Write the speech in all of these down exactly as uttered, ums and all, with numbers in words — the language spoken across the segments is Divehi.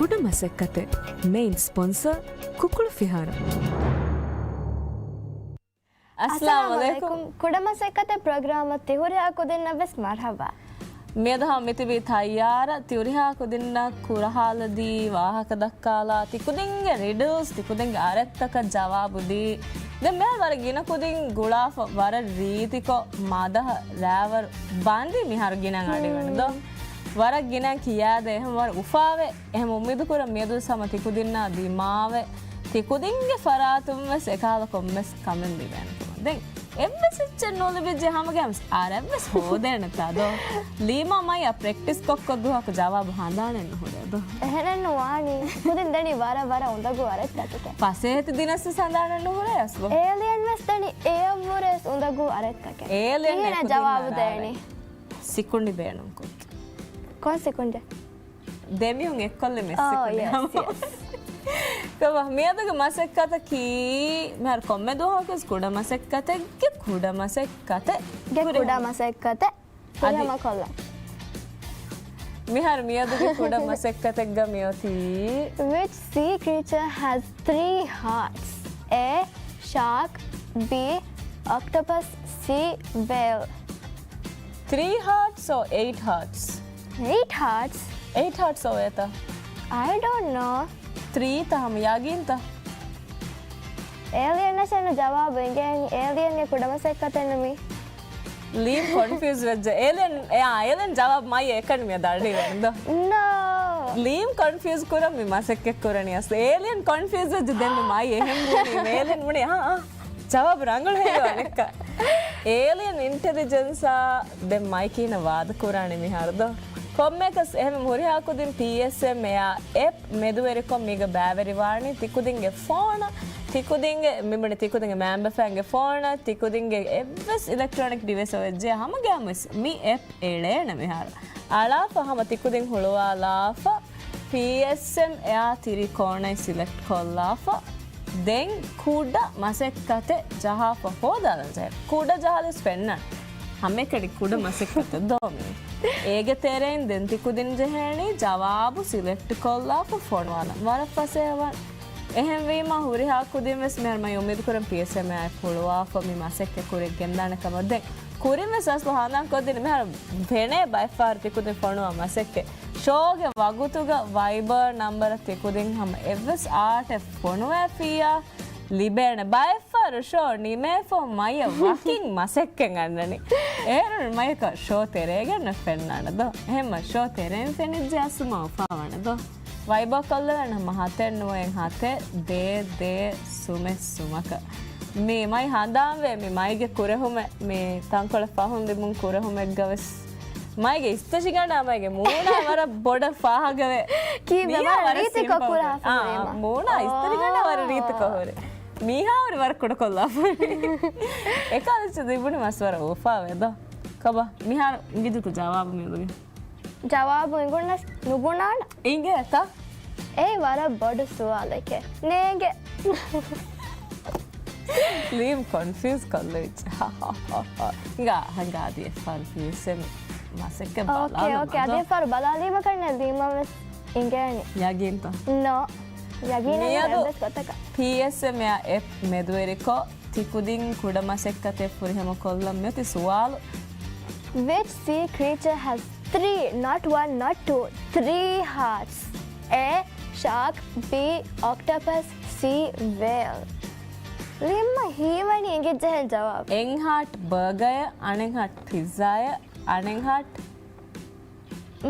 ކުޑަ މަސައްކަތެއް. މެއިން ސްޕޮންސަރ، ކުކުޅު ފިހާރަ. އައްސަލާމު އައްސަލާމު އަލައިކުމް. ކުޑަ މަސައްކަތެއް ޕްރޮގްރާމަށް ތިހުރިހާ ކުދިންނަށް ވެސް މަރްހަބާ. މިއަދު ހަމަ މިތިބީ ތައްޔާރަށް ތިހުރިހާ ކުދިންނަށް ކުރަހާލަދީ ވާހަކަ ދައްކާލާ، ތިކުދިންގެ ރިޑްލްސް، ތިކުދިންގެ އަރައްތަކަށް ޖަވާބު ދީ. ދެން މިހާރު ވަރަށް ގިނަ ކުދިން ގުޅާފަ، ވަރަށް ރީތިކޮށް މަދަހަ ރާވަރު ބަނދި މިހާރު ގިނަ އަޑިވަން ދޯ. ވަރަށް ގިނަ ކިޔާދޭ އެހެން ވަރަށް އުފާވެ. އެހެން އުއްމީދު ކުރަން މިއަދު ހަމަ ތިކުދިންނާ ދިމާވެ، ތިކުދިންގެ ފަރާތުން ވެސް އެކަހަލަ ކޮންމެސް ކަމެއް ލިބޭނެ ކަމަށް. ދެން އެއްވެސް އެއްޗެއް ނުލިބިއްޖެ ހަމަގައިމުސް އަރަށްވެސް ހޯދޭނެތާ ދޯ؟ ލީމާ މައްޔަ ޕްރެކްޓިސް ކޮށްކޮށް ދުވަހަކު ޖަވާބު ހަނދާނެއް ނުހުރޭ ދޯ؟ އެހެނެއް ނުވާނީ. ކުދިން ދެނީ ވަރަށް ވަރަށް އުނދަގޫ އަރައްތަކެކޭ. ފަސޭހަތި ދިނަސްވެސް ހަނދާނެއް ނުހުރޭ އަސްލު. އޭލިއަން ވެސް ދެނީ އެއަށްވުރެސް އުނދަގޫ އަރައްތަކެއް. އޭލިއަން ކިހިނެއް އެކުދިން ޖަވާބު ދޭނީ؟ ސިކުނޑި ބޭނުންކޮށް. ކޮން ސިކުނޑެއް؟ ދެމިހުން އެއްކޮށްލި މެސް ސިކުނޑި ހަމަ. ކަމަށް މިއަދުގެ މަސައްކަތަކީ މިހާރު ކޮންމެ ދުވަހަކުވެސް ކުޑަ މަސައްކަތެއްގެ ކުޑަ މަސައްކަތެއް. ގެ ކުޑަ މަސައްކަތެއް ފުރިހަމަ ކޮށްލަން. މިހާރު މިއަދުގެ ކުޑަ މަސައްކަތެއްގަ މިއޮތީ. Which sea creature has three hearts? A shark, B octopus, C whale. Three hearts or eight hearts? Eight hearts. Eight hearts އޮވޭތަ؟ I don't know. ތްރީ ތަ ހަމަ ޔަގީންތަ؟ އޭލިއަން ނަށެއްނު ޖަވާބު އިނގޭނީ. އޭލިއަންގެ ކުޑަމަސައްކަތެއްނު މީ. ލީމް ކޮންފިއުޒް ވެއްޖެ. އޭލިއަން، އެއާ، އޭލިއަން ޖަވާބު މައި އެކަނި މިއަދަ އަޑީ ވެންދޯ. No. ލީމް ކޮންފިއުޒް ކުރަން މި މަސައްކަތް ކުރަނީ އަސް. އޭލިއަން ކޮންފިއުޒް ވެއްޖެ ދެން މި މައި އެހެން ބުނީ. އޭލިއަން ބުނީ، އާ، އާ. ޖަވާބު ރަނގަޅު ހެއްޔޯ އަނެއްކާ. އޭލިއަން އިންޓެލިޖެންސާ ދެން މައިކީނަ ވާދަ ކުރާނެ މިހާރު ދޯ. ކޮންމެއަކަސް އެހެން ހުރިހާ ކުދިން ޕީއެސްއެމް އެއާ އެޕް މެދުވެރިކޮށް މީގަ ބައިވެރިވާނީ ތިކުދިންގެ ފޯނަށް، ތިކުދިންގެ މިބުނި ތިކުދިންގެ މައިންބަފައިންގެ ފޯނަށް، ތިކުދިންގެ އެއްވެސް އިލެކްޓްރޯނިކް ޑިވައިސް އޮވެއްޖެ ހަމަގައިމުވެސް މި އެޕް އެޅޭނެ މިހާރު. އަޅާފަ ހަމަ ތިކުދިން ހުޅުވާލާފަ، ޕީއެސްއެމް އެއާ ތިރީ ކޯނައި ސިލެކްޓް ކޮށްލާފަ، ދެން ކުޑަ މަސައްކަތެއް ޖަހާފަ ހޯދާލަން ޖެހޭ. ކުޑަ ޖަހާލިސް ފެންނަން. ހަމައެކަނި ކުޑަ މަސައްކަތެއް ދޯ މީ. އޭގެ ތެރެއިން ދެން ތިކުދިން ޖެހޭނީ ޖަވާބު ސިލެކްޓް ކޮށްލާފަ ފޮނުވާލަން. ވަރަށް ފަސޭހަވާން. އެހެންވީމަ ހުރިހާ ކުދިން ވެސް މިހާރު މައި އުއްމީދު ކުރަން ޕީއެސްއެމް އެއާ އެޕް ހުޅުވާފަ މި މަސައްކަތް ކުރިއަށް ގެންދާނެ ކަމަށް. ދެން ކުރިން ވެސް އަސްލު ހަނދާން ކޮށްދިން މިހާރު ފެނޭ ބައެއްފަހަރު ތިކުދިން ފޮނުވާ މަސައްކަތް. ޝޯގެ ވަގުތުގަ ވައިބަރ ނަންބަރަށް ތިކުދިން ހަމަ އެއްވެސް އާޓެއް ފޮނުވައިފިއްޔާ ލިބޭނެ. ބައެއްފަހަރު ޝޯ ނިމޭފަ މައިޔަށް ވަކިން މަސައްކަތް އަންނަނީ. އޭރުން މައިޔަކަށް ޝޯ ތެރޭގައި ނުފެންނާނެ ދޯ. އެހެންމަ ޝޯ ތެރެއިން ފެނިއްޖެ އަސްލު މަ އުފާވާނެ ދޯ. ވައިބަރ ކޮށްލެވޭނެ ހަމަ ހަތެއް ނުވައެއް ހަތެއް ދޭއް ދޭއް ސުމެއް ސުމަކަށް. މި މައި ހަނދާންވޭ މި މައިގެ ކުރެހުމެއް މި ތަންކޮޅެއް ފަހުން ލިބުނު ކުރެހުމެއްގަ ވެސް. މައިގެ އިސްތަށިގަނޑާ މައިގެ މޫނާ ވަރަށް ބޮޑަށް ފާހަގަވޭ. ކީއްވެ މީހާ ވަރަށް ވަރަށް ރީތިކޮށް ސިމްޕަލް ކުރާ ކަ-، އާ، ފަހުރީމަ. މޫނާ އިސްތަށިގަނޑާ ވަރަށް ރީތިކޮށް ހުރި. މީހާ ހުރި ވަރަށް ކުޑަކޮށްލާފަ. އެކަލަ ލިބުނު މަސް ވަރަށް އުފާވޭ ދޯ. ކަބަ، މިހާރު އިނގިދިތު ޖަވާބު މިލުގެ. ޖަވާބު އިނގުނަސް ނުބުނާނަ. އިނގޭތަ؟ އެއީ ވަރަށް ބޮޑު ސުވާލެކޭ. ނޭނގެ. ލީމް ކޮންފިއުޒް ކޮށްލެވިއްޖެ. ހިނގާ، ހިނގާ އަދި އެއްފަހަރު ޕީއެސްއެމް މަސައްކަތް އޯކޭ، ބަލާލަމާ އޯކޭ. ދޯ. އަދި އެއްފަހަރު ބަލާލީމަ ކަންނޭ ލީމަށް ވެސް އިނގޭނެ. ޔަގީންތަ؟ ނޯ. ޔަގީނެއް ނުވޭ މިއަދު އެއްވެސް ގޮތަކަށް. ޕީއެސްއެމް އެއާ އެޕް މެދުވެރިކޮށް، ތިކުދިން ކުޑަ މަސައްކަތެއް ފުރިހަމަ ކޮށްލަން މިއޮތީ ސުވާލު. Which sea creature has three, not one, not two, three hearts? A shark, B octopus, C whale. ލީމް ހީވަނީ އިނގިއްޖެހެން ޖަވާބު. އެއް ހާޓް ބަރގަރ، އަނެއް ހާޓް ޕިއްޒާއެއް، އަނެއް ހާޓް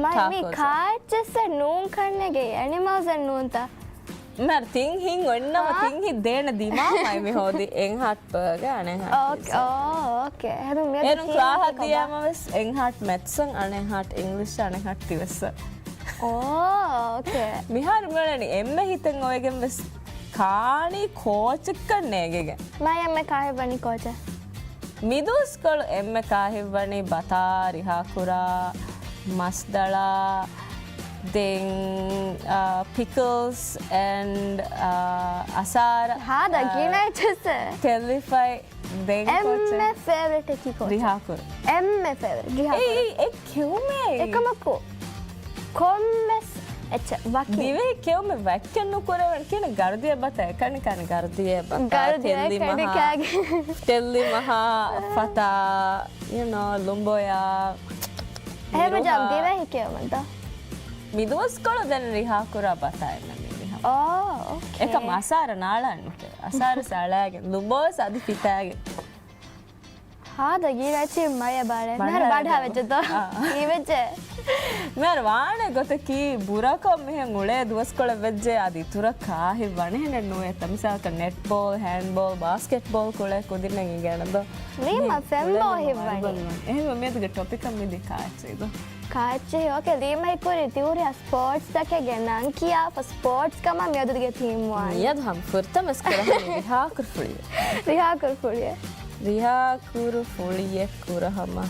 މައި މީ ޓާކޯސް. ކާއެއްޗެއްސެއް ނޫން ކަންނޭނގެ އެނިމަލްސް އެއް ނޫންތަ؟ މަރ ތިން ހިން އޮންނަމަ ހާ؟ ތިން ހިން ދޭނެ ދިމާ މައި މި ހޯދި އެއް ހާޓް ބަރގަ އަނެއް ހާޓް އޯކޭ، ޕިއްޒާ. އޯކޭ. އެހެން މިއަދު އޭރުން ކިޔާ ކާހަ ކޮބާ؟ ދިޔާމަ ވެސް އެއް ހާޓް މެތްސް އަނެއް ހާޓް އިންގްލިޝް އަނެއް ހާޓް ތިވެސް. އޯ، އޯކޭ. މިހާރު މިއުޅެނީ އެންމެ ހިތެއް އޮވެގެން ވެސް ކާނީ ކޯޗެއްކަން ނޭގެގެން. މައި އެންމެ ކާހެއްވަނީ ކޯޗެއް؟ މިދުވަސްކޮޅު އެންމެ ކާހެއްވަނީ ބަތާ ރިހާކުރާ، މަސްދަޅާ، ދެން، އާ، ޕިކްލްސް އެންޑް، އާ، އަސާރަ، ހާދަ އާ، ގިނަ އެއްޗެއްސެ. ތެލިފައި ދެން ކޯޗެއް؟ އެންމެ ފޭވަރިޓް އެކީ ކޯޗެއް؟ ރިހާކުރު. އެންމެ ފޭވަރިޓް ރިހާކުރު. އެއީ، އެ ކެއުމޭ. އެކަމަކު ކޮންމެސް އެއްޗެއް ވަކި. ދިވެހި ކެއުމެއް ވައްކެއް ނުކުރެވެން ކިޔަން ގަރުދިޔަ ބަތަ އެކަނި ކަނި ގަރުދިޔަ ބަތަ ގަރުދިޔަ ތެއްލި މަހާ ކަނިކާގެ. ތެއްލި މަހާ ފަތާ ޔު ނޯ ލުނބޮޔާ އެހެމަ ޖަމް ދިވެހި ކެއުމަށް ދޯ. މިދުވަސްކޮޅު ދެން ރިހާކުރާ ބަތާ އެންމެ މި ރިހާ. އޯ އޯކޭ. އެކަމް އަސާރަ ނާޅާން ނުކެ. އަސާރަ ސަޅާގެން ލުނބޯސް އަދި ފިތާގެން. ހާދަ ގީވެއްޗި މަޔަ ބާރެ. މިހާރު ބަޑާ ވެއްޖެ ދޯ. އީވެއްޖެ. މިހާރު ވާނެ ގޮތަކީ ބުރަކޮށް މިހެން އުޅޭ ދުވަސްކޮޅެއް ވެއްޖެ އަދި އިތުރަށް ކާހި ވަނެހެނެއް ނުވޭތަ. މިސާލަކަށް ނެޓްބޯލް، ހޭންޑްބޯލް، ބާސްކެޓްބޯލް ކުޅޭ ކުދިންނެއް އިނގޭނެ ދޯ. ލީމަ ފެންބޯ ހިއްވަނީ. އެހެން މިއަދުގެ ޓޮޕިކަށް މިދި ކާއެއްޗެއް ދޯ. ކާއެއްޗެހި އޯކޭ. ލީމަ ހިކުރި ތިހުރިހާ ސްޕޯޓްސް ތަކެއްގެ ނަން ކިޔާފަ ސްޕޯޓްސް ކަމަށް މިއަދުގެ ތީމް ވާނީ. މިއަދު ހަމަ ފުރަތަމަސް ކުރަހަމަ ރިހާކުރު ފުޅިއެއް. ރިހާކުރު ފުޅިއެއް. ރިހާކުރު ފުޅިއެއް ކުރަހަމަ.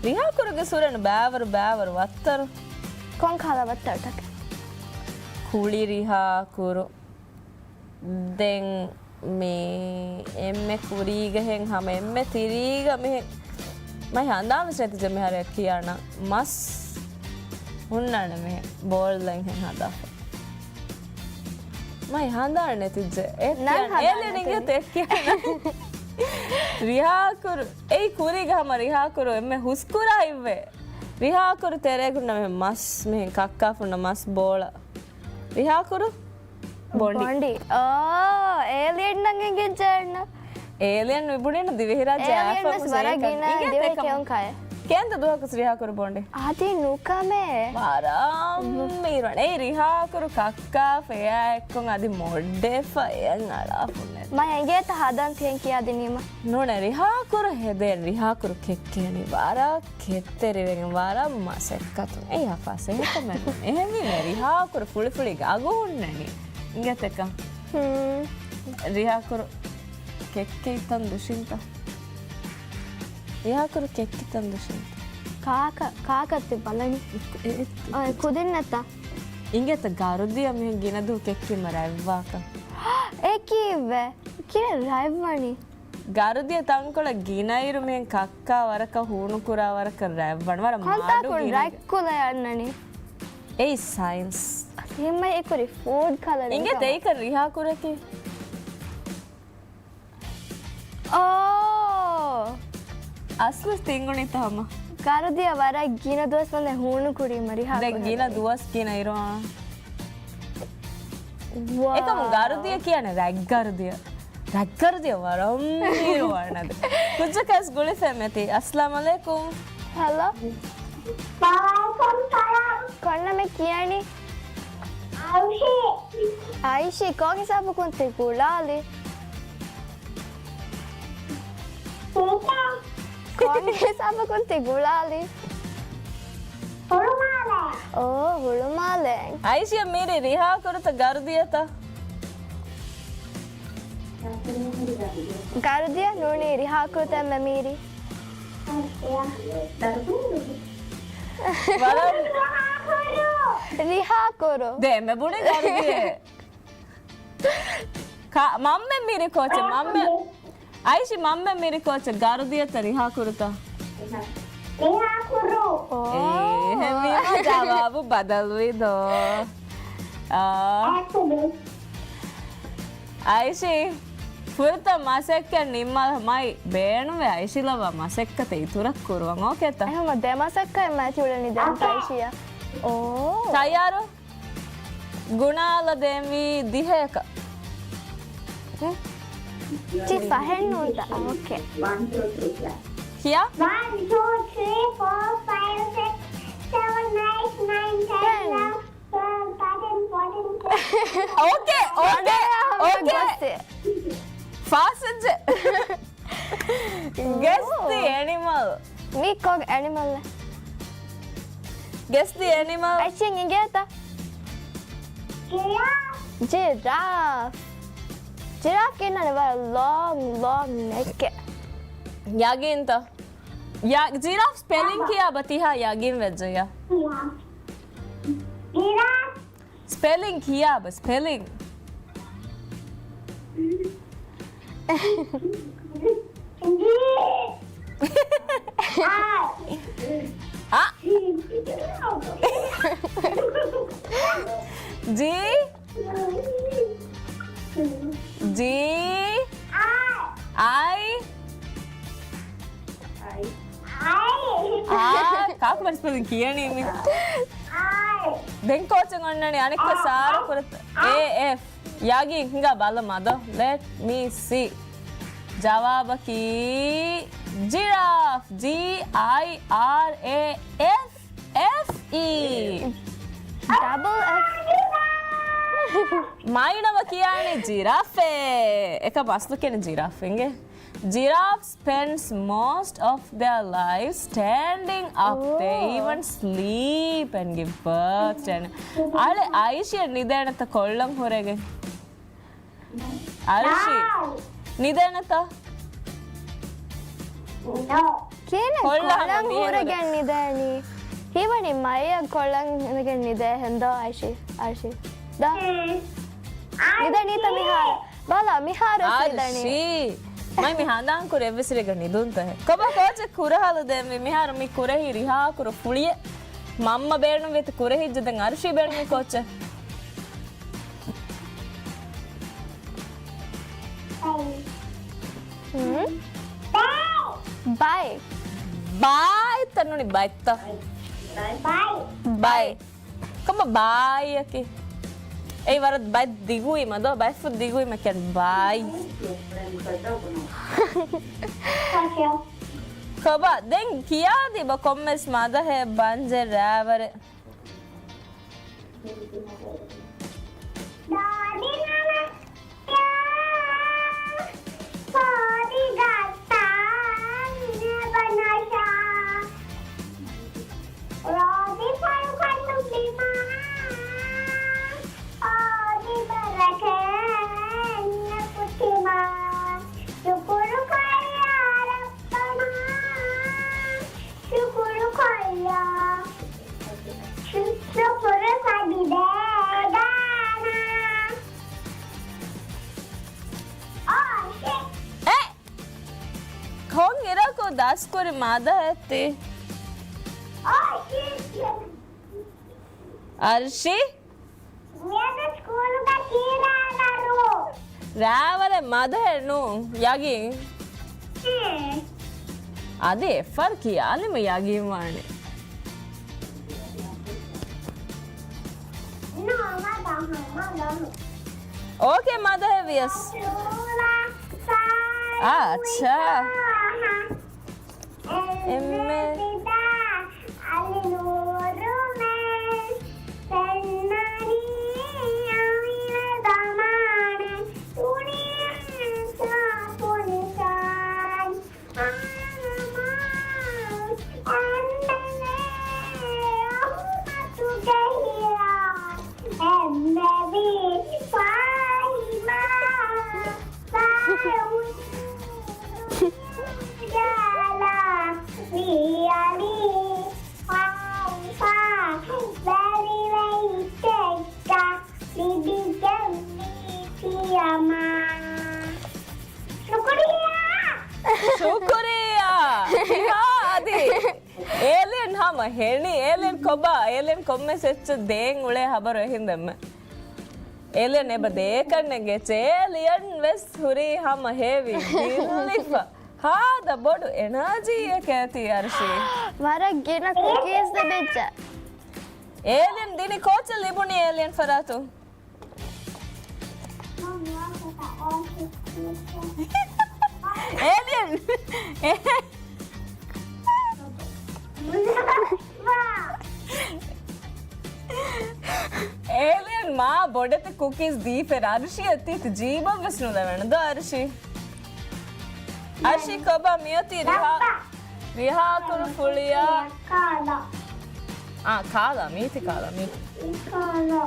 ރިހާކުރުގެ ސުރެން ބާވަރު ބާވަރު ވައްތަރު. ކޮން ކަހަލަ ވައްތަރުތަކެއް؟ ކުޅި ރިހާކުރު. ދެން މި އެންމެ ކުރީގަހެން ހަމަ އެންމެ ތިރީގަ މިހެން މައި ހަނދާން ވެސް ނެތިއްޖެ މިހާރު އެ ކިޔާނަ މަސް ހުންނާނެ މިހެން ބޯޅައިން ހެން ހަދާފަ. މައި ހަނދާން ނެތިއްޖެ އެ ނަން ކިޔާނަ. އޭލެން އިނގޭތަ އެ ކިޔާނަ. ރިހާކުރު އެއީ ކުރީގަ ހަމަ ރިހާކުރު އެންމެ ހުސްކުރާ އިއްވެ. ރިހާކުރު ތެރޭގަ ހުންނަ މިހެން މަސް މިހެން ކައްކާފަ ހުންނަ މަސް ބޯޅަ. ރިހާކުރު ބޮނޑި. ބޮނޑި. އޯ، އޭލިއަން ނަން އެނގިއްޖެ އަންނަ. އޭލިއަން މި ބުނީނު ދިވެހިރާއްޖެ އާފަ ވެސް ވަރަށް ގިނަ ދިވެހި ކެއުން ކާއެއް. ކޭންތަ ދުވަހަކުސް ރިހާކުރު ބޮނޑި؟ އަދި ނުކަމޭ. ވަރަށް މީރުވަން. އެއީ ރިހާކުރު ކައްކާ ފެޔާ އެއްކޮން އަދި މޮޑޭފަ އެއަށް އަޅާފުންނެ. މަ އެނގޭތަ ހަދަން ތިހެން ކިޔާދިނީމަ. ނޫނޭ ރިހާކުރު ހެދޭން ރިހާކުރު ކެއްކޭނީ ވަރަށް ކެތްތެރިވެގެން ވަރަށް މަސައްކަތުން. އެއީ ފަސޭހަކަމެއް ނޫން. އެހެންވީމަ ރިހާކުރު ފުޅިފުޅީގެ އަގު ހުންނަނީ. އިނގޭތަ ކަން. ހުން. ރިހާކުރު ކެއްކެއްތަން ދުށިންތަ؟ ރިހާކުރު ކެއްކެއްތަން ދުށިންތަ؟ ކާކަ، ކާކަ ތި ބަލަނީ. އެ، އެ، އެ، އޮއް، ކުދިންނަތަ؟ އިނގޭތަ ގަރުދިޔަ މިހެން ގިނަ ދުވަހު ކެއްކީމަ ރަތްވާކަން. އެ ކީއްވެ؟ ކިހިނެއް ރަތްވަނީ؟ ގަރުދިޔަ ތަންކޮޅެއް ގިނައިރު މިހެން ކައްކާ ވަރަކަށް ހޫނުކުރާ ވަރަކަށް ރަތްވަން ވަރަށް މަޑު ކޮންތާކުން ގިނަގެ. ރަތްކުލަ އަންނަނީ. އެއީ ސައިންސް. ތިމަ އެކުރި ފޫޑް ކަލަރ އިނގޭ ތެއިކަ ރިހާކުރަކީ. އޯ. އަސްލު ތިންގުނިތަ ހަމަ. ގަރުދިޔަ ވަރަށް ގިނަ ދުވަސް ވަންދެން ހޫނުކުރީމަ ރިހާ ދެން ގިނަ ދުވަސް ގިނަ އިރު. ވާ. އެކަމު ގަރުދިޔަ ކިޔަނެ ރަތްގަރުދިޔަ. ރަތްގަރުދިޔަ ވަރަށް މީރު ވާނަދެ. ކުއްޖަކަސް ގުޅިފެ މެތި. އައްސަލާމް އަލައިކުމް. ހެލޯ. ވަޢަލައިކުމް ސަލާމް. ކޮންނަމެ ކިޔަނީ؟ އައިޝީ. އައިޝީ، ކޮން ހިސާބަކުން ތި ގުޅާލި؟ ކޮން ހިސާބަކުން ތި ގުޅާލި؟ ހުޅުމާލެ. އޯ، ހުޅުމާލެ. އައިޝީ މީރި ރިހާކުރުތަ ގަރުދިޔަތަ؟ ގަރުދިޔަ ނޫނީ ރިހާކުރުތަ އެންމެ މީރި. ވަރަށް ރިހާކުރު. ދޭ މެ ބުނި ގަރުދިޔެ. ކާ، މަންމެ މިރި ކޯޗެ، މަންމެ. އައިޝީ މަންމެ މިރި ކޯޗެ ގަރުދިޔަތަ ރިހާކުރުތަ؟ ރިހާކުރު. އޭ، ހެވީމަ ޖަވާބު ބަދަލުވި ދޯ. އާ. އައިޝީ، ފުރަތަމަ މަސައްކަތް ނިންމާލަ މައި ބޭނުވެ އައިޝީ ލައްވާ މަސައްކަތެއް އިތުރަށް ކުރުވަން. އޯކޭތަ؟ އެހެމަ ދެ މަސައްކަތް މަތި އުޅެނީ ދެން އައިޝީއަށް. އޯ. ތައްޔާރު؟ ގުނާލަ ދޭންވީ ދިހައަކަށް. ހު؟ ޗި ފަހެއް ނޫންތަ؟ އޯކޭ. ކިޔާ؟ އޯކޭ، އޯކޭ، އޯކޭ. ފާސް ވެއްޖެ. ގެސް ދި އެނިމަލް. މީ ކޮން އެނިމަލް؟ ގެސް ދި އެނިމަލް. އައިޝީ އިނގޭތަ؟ ޖިރާފް. ޖިރާފް ގެންނަނީ ވަރަށް ލޮންގް، ލޮންގް ނެކެއް. ޔަގީންތަ؟ ޔަ، ޖިރާފް ސްޕެލިން ކިޔާބަ ތިހާ ޔަގީން ވެއްޖެޔާ. ސްޕެލިން ކިޔާބަ، ސްޕެލިން. އަ. ޖީ؟ ޖީ؟ އައި؟ އާ، ކާކު ބަސް ކިޔަނީ މި. ދެން ކޯޗަށް އޮންނަނީ އަނެއްކާ ސާރ ކުރަތަ؟ އޭ އެފް. ޔާގީ ހިނގާ ބަލަ މަދޯ. Let me see. ޖަވާބަކީ ޖިރާފް. ޖީ އައި އާރް އޭ އެފް އެފް އީ. ޑަބަލް އެފް. މައިނަމަ ކިޔާނީ ޖިރާފޭ. އެކަމް އަސްލު ކިޔަނީ ޖިރާފް އިނގޭ. Giraffes spends most of their lives standing up. They even sleep and give birth. އަޅެ އައިޝި ނިދޭނެތަ ކޮޅަށް ހުރެގެން؟ އަރިޝީ. ނިދޭނެތަ؟ ކިހިނެއް ކޮޅަށް ހުރެގެން ނިދޭނީ؟ ހީވަނީ މައިއަށް ކޮޅަށް ހުރެގެން ނިދޭހެން ދޯ އައިޝީ؟ އައިޝީ. ދޯ. ނިދަނީތަ މިހާރު؟ ބަލަ، މިހާރު ނިދަނީ. އައިޝީ. މައި މި ހަނދާން ކުރި އެއްވެސް ރެގަ ނިދުންތަ ހެ. ކޮބާ ކޯޗެއް ކުރަހަލަ ދޭންވީ މިހާރު މި ކުރެހި ރިހާ ކުރު ފުޅިއެއް. މަންމަ ބޭނުންވީތަ ކުރެހިއްޖެ ދެން އަރިޝީ ބޭނުންވީ ކޯޗެއް. ބައި. ބައި ތަނުނި ބައިތަ؟ ބައި. ކޮބާ ބާއްޔަކީ؟ އެއީ ވަރަށް ބައި ދިގުވީމަ ދޯ، ބައިފުށް ދިގުވީމަ ކިޔަން ބާއްޔް. ކޮބާ ދެން ކިޔާދީބަ ކޮންމެސް މަދަހެއް ބަންޖެ ރާވަރެ. ރޯދި ފަޅުކަނު ބިމާ، ރޯދި ބަރަކަށް ނުކުތިމާ، ޝުކުރު ކޮށްޔާ ރައްބަނާ، ޝުކުރު ކޮށްޔާ، ޝު-، ޝުކުރު ކޮށްދޭ ދާނާ. އޯ، ޝިޓް. އެ! ކޮން އިރަކު ދަސްކުރި މަދަހެއްތި؟ އަރްޝީ؟ މިއަދު ސްކޫލުގަ ކީރާ ރާވަރެއް މަދަހެއް ނޫން، ޔަގީން؟ އަދި އެއްފަރު ކިޔާލިމަ ޔަގީން ވާނެ. ނޯ، މަދަހަ، މަދަހަ. އޯކޭ، މަދަހެއް ވިޔަސް. އާ، އައްޗާ. އެންމެ އަލި ނޫރުމެ ފެންނަނީ އަވިވެ ދަމާނެ ތުނި ސާފު ނިޝާން. ޝުކުރިއްޔާ. ޝުކުރިއްޔާ. ކިހާ އަދި؟ އޭލިއަން ހަމަ ހެނި. އޭލިއަން ކޮބާ؟ އޭލިއަން ކޮންމެސް އެއްޗެއް ދޭން އުޅޭ ހަބަރު އެހިނދެއްމެ. އޭލިއަން އެބަ ދޭކަށް ނެގޭ. އޭލިއަން ވެސް ހުރީ ހަމަ ހޭވި. ދިއްލިފަ. ހާދަ ބޮޑު އެނާޖީއެކޭ ތީ އަރްޝީ. ވަރަށް ގިނަ ކުކީސް ލިބިއްޖެ. އޭލިއަން ދިނި ކޯޗަށް ލިބުނީ އޭލިއަން ފަރާތުން. އޭލިއަން! އޭލިއަން މާ ބޮޑެތި ކުކީސް ދީފަ އަރިޝީއަށް ތީތި ޖީބަށް ވެސް ނުލެވެނެ ދޯ އަރިޝީ. އަރިޝީ ކޮބާ މިއޮތީ ރިހާ، ރިހާ ކުރު ފުޅިއާ؟ ކާލާ. އާ، ކާލާ، މީތި ކާލާ، މީތި. ކާލާ.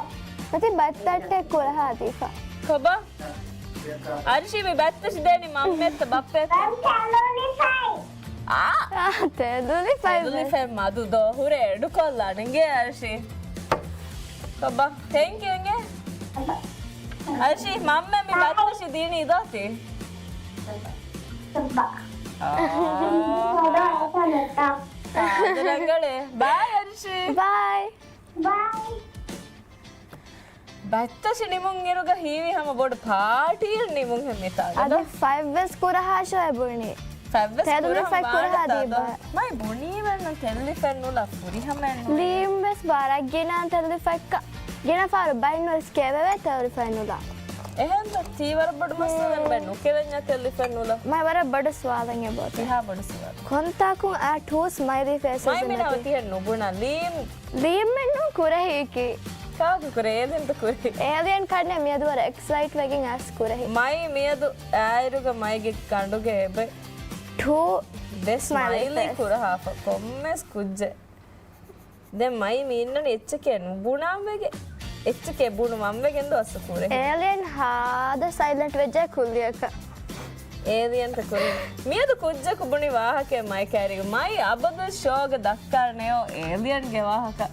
މަތި ބައްތައްޓެއް ކުރަހާ ދީފަ. ކޮބާ؟ އަރިޝީ މި ބައްތަށި ދޭނީ މަންމައެއްތަ ބައްޕައެއްތަ؟ ތެދުލިފައި. އާ! އާ، ތެދުލިފައި. ތެދުލިފައި މަދު ދޯ ހުރެ އެޑުކޮށްލާނެ އިނގޭ އަރިޝީ. ކޮބާ؟ ތެންކް ޔޫ އިނގޭ. އަރިޝީ މަންމަ މި ބައްތަށި ދީނީ ދޯ ތީ؟ ކޮބާ؟ އާ. ކޮބާ އެކަން ނެތާ. އާ، ރަނގަޅޭ. ބާއި އަރިޝީ. ބާއި. ބާއި. ބައްތަށި ނިމުން އިރުގަ ހީވީ ހަމަ ބޮޑު ޕާޓީއެއް ނިމުން ހެން މިތާގަ. އަދި ފަތްވެސް ކުރަހާ ޝޯއެއް ބުނީ. ފަތްވެސް ތެލު ކުރަން ފަތް ކުރަހާ ވާނެތާ ދީބާ. ދޯ؟ މައި ބުނީމެއްނު ތެލު ފަތް ނުލާ ފުރިހަމައެއް ނުވޭ. ލީމް ވެސް ވަރަށް ގިނަ ތެލު ފަތްކަ. ގިނަ ފާރު ބައިން ވެސް ކެވެވޭ ތެލު ފަތް ނުލާ. އެހެންތަ ތީ ވަރަށް ބޮޑު މައްސަލައެއް ބައި ނުކެވެންޏާ ތެލު ފަތް ނުލާ. މައި ވަރަށް ބޮޑު ސުވާލެއް އެބައޮތޭ. ތިހާ ބޮޑު ސުވާލު. ކޮންތާކުން އާ ޓޫސް މައި ދީފަ އެސެސް މައި މިނާ ނެތި. ތިހެން ނުބުނާ ލީމް. ލީމް މެންނު ކުރެހީކީ. ކާކު ކުރެ އޭލިއަންތަ ކުރެ. އޭލިއަން ކަންނޭ މިއަދު ވަރަށް އެކްސައިޓް ވެގެން އައިސް ކުރެހި. މައި މިއަދު އާއިރުގަ މައިގެ ގަނޑުގެ އެބެ. ޓޫ ދެ ސްމައިލީ ސްމައިލީ ފޭސް. ކުރަހާފަ ކޮންމެސް ކުއްޖެއް. ދެން މައި މި އިންނަނީ އެއްޗެކޭ ނުބުނާން ވެގެ. އެއްޗެކޭ ބުނުވަން ވެގެން ދޯ އަސް ކުރެ. އޭލިއަން ހާދަ ސައިލެންޓް ވެއްޖެ ކުއްލިއަކަށް. އޭލިއަންތަ ކުރިން. މިއަދު ކުއްޖަކު ބުނި ވާހަކައެއް މައި ކައިރިގަ. މައި އަބަދު ޝޯގަ ދައްކާނެޔޯ އޭލިއަންގެ ވާހަކަ.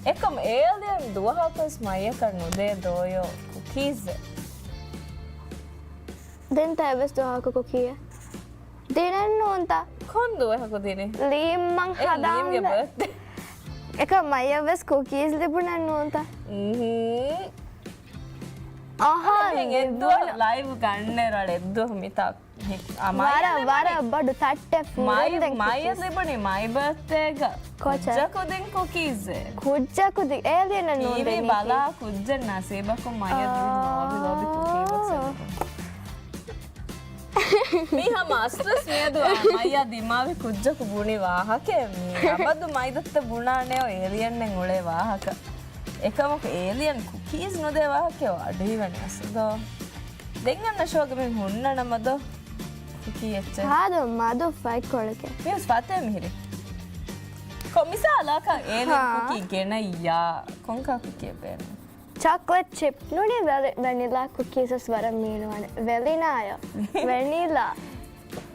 އެކަމް އޭލިއަން ދުވަހަކުވެސް މައިއަކަށް ނުދޭ ދޯޔޯ ކުކީޒެއް. ދެން ތައެއްވެސް ދުވަހަކު ކުކީއެއް ދިނެއްނޫންތަ؟ ކޮން ދުވަހަކު ދިނީ؟ ލީމް މަން އެ ހަދާން ލީމްގެ ބަ-، ބަރްތްޑޭ. އެކަމް މައިއަށްވެސް ކުކީޒް ލިބުނެއްނޫންތަ؟ އުހު. އަހާ، އަދި މިހެން އެއްދުވަހު ލިބުނު. ލައިވް ގަންނައިރު އަޅެ އެއްދުވަހު މިތާ ހި-، އާ، މައި ވަރަށް، ލިބުނީ. ވަރަށް ބޮޑު ތައްޓެއް މައި، ފުރެންދެން މައި ކުކީޒް. ލިބުނީ މައި ބަރްތްޑޭގަ. ކޮޗަށް؟ ކުއްޖަކުދިން ކުކީޒެއް. ކުއްޖަކުދިން އޭލިއަން ނޫން ޓީވީ ދެނީކީ. ބަލާ ކުއްޖެއް ނަސީބަކުން މައި އަދު ލޯބި ލޯބި ކުކީޒް އާ. ލިބުނީ. މީ ހަމަ އަސްލުވެސް މިއަދު މައިޔާ ދިމާވި ކުއްޖަކު ބުނި ވާހަކައެއް މީ. އަބަދު މައިދައްތަ ބުނާނެޔޯ އޭލިއަންނެއް އުޅޭ ވާހަކަ. އެކަމަކު އޭލިއަން ކުކީޒް ނުދޭ ވާހަކައެއް އަޑުއިވެނީ އަސްލު ދޯ. ދެން އަންނަ ޝޯގަ މި ހުންނަނަމަ ދޯ ކުކީ އެއްޗެއް. ހާދަ މަދު ފަތްކޮޅެކޭ. މިހުސް ފަތޭ މިހިރީ. ކޮ މިސާލަކަށް އޭލިއަން ހާ. ކުކީ ގެނައްޔާ ކޮންކާ ކުކީއެއް ބޭނުން؟ ޗޮކްލެޓް ޗިޕް ނޫނީ ވެލި-، ވެނިލާ ކުކީސް ވެސް ވަރަށް މީނުވާނެ. ވެލިނާޔަށް. ވެނިލާ.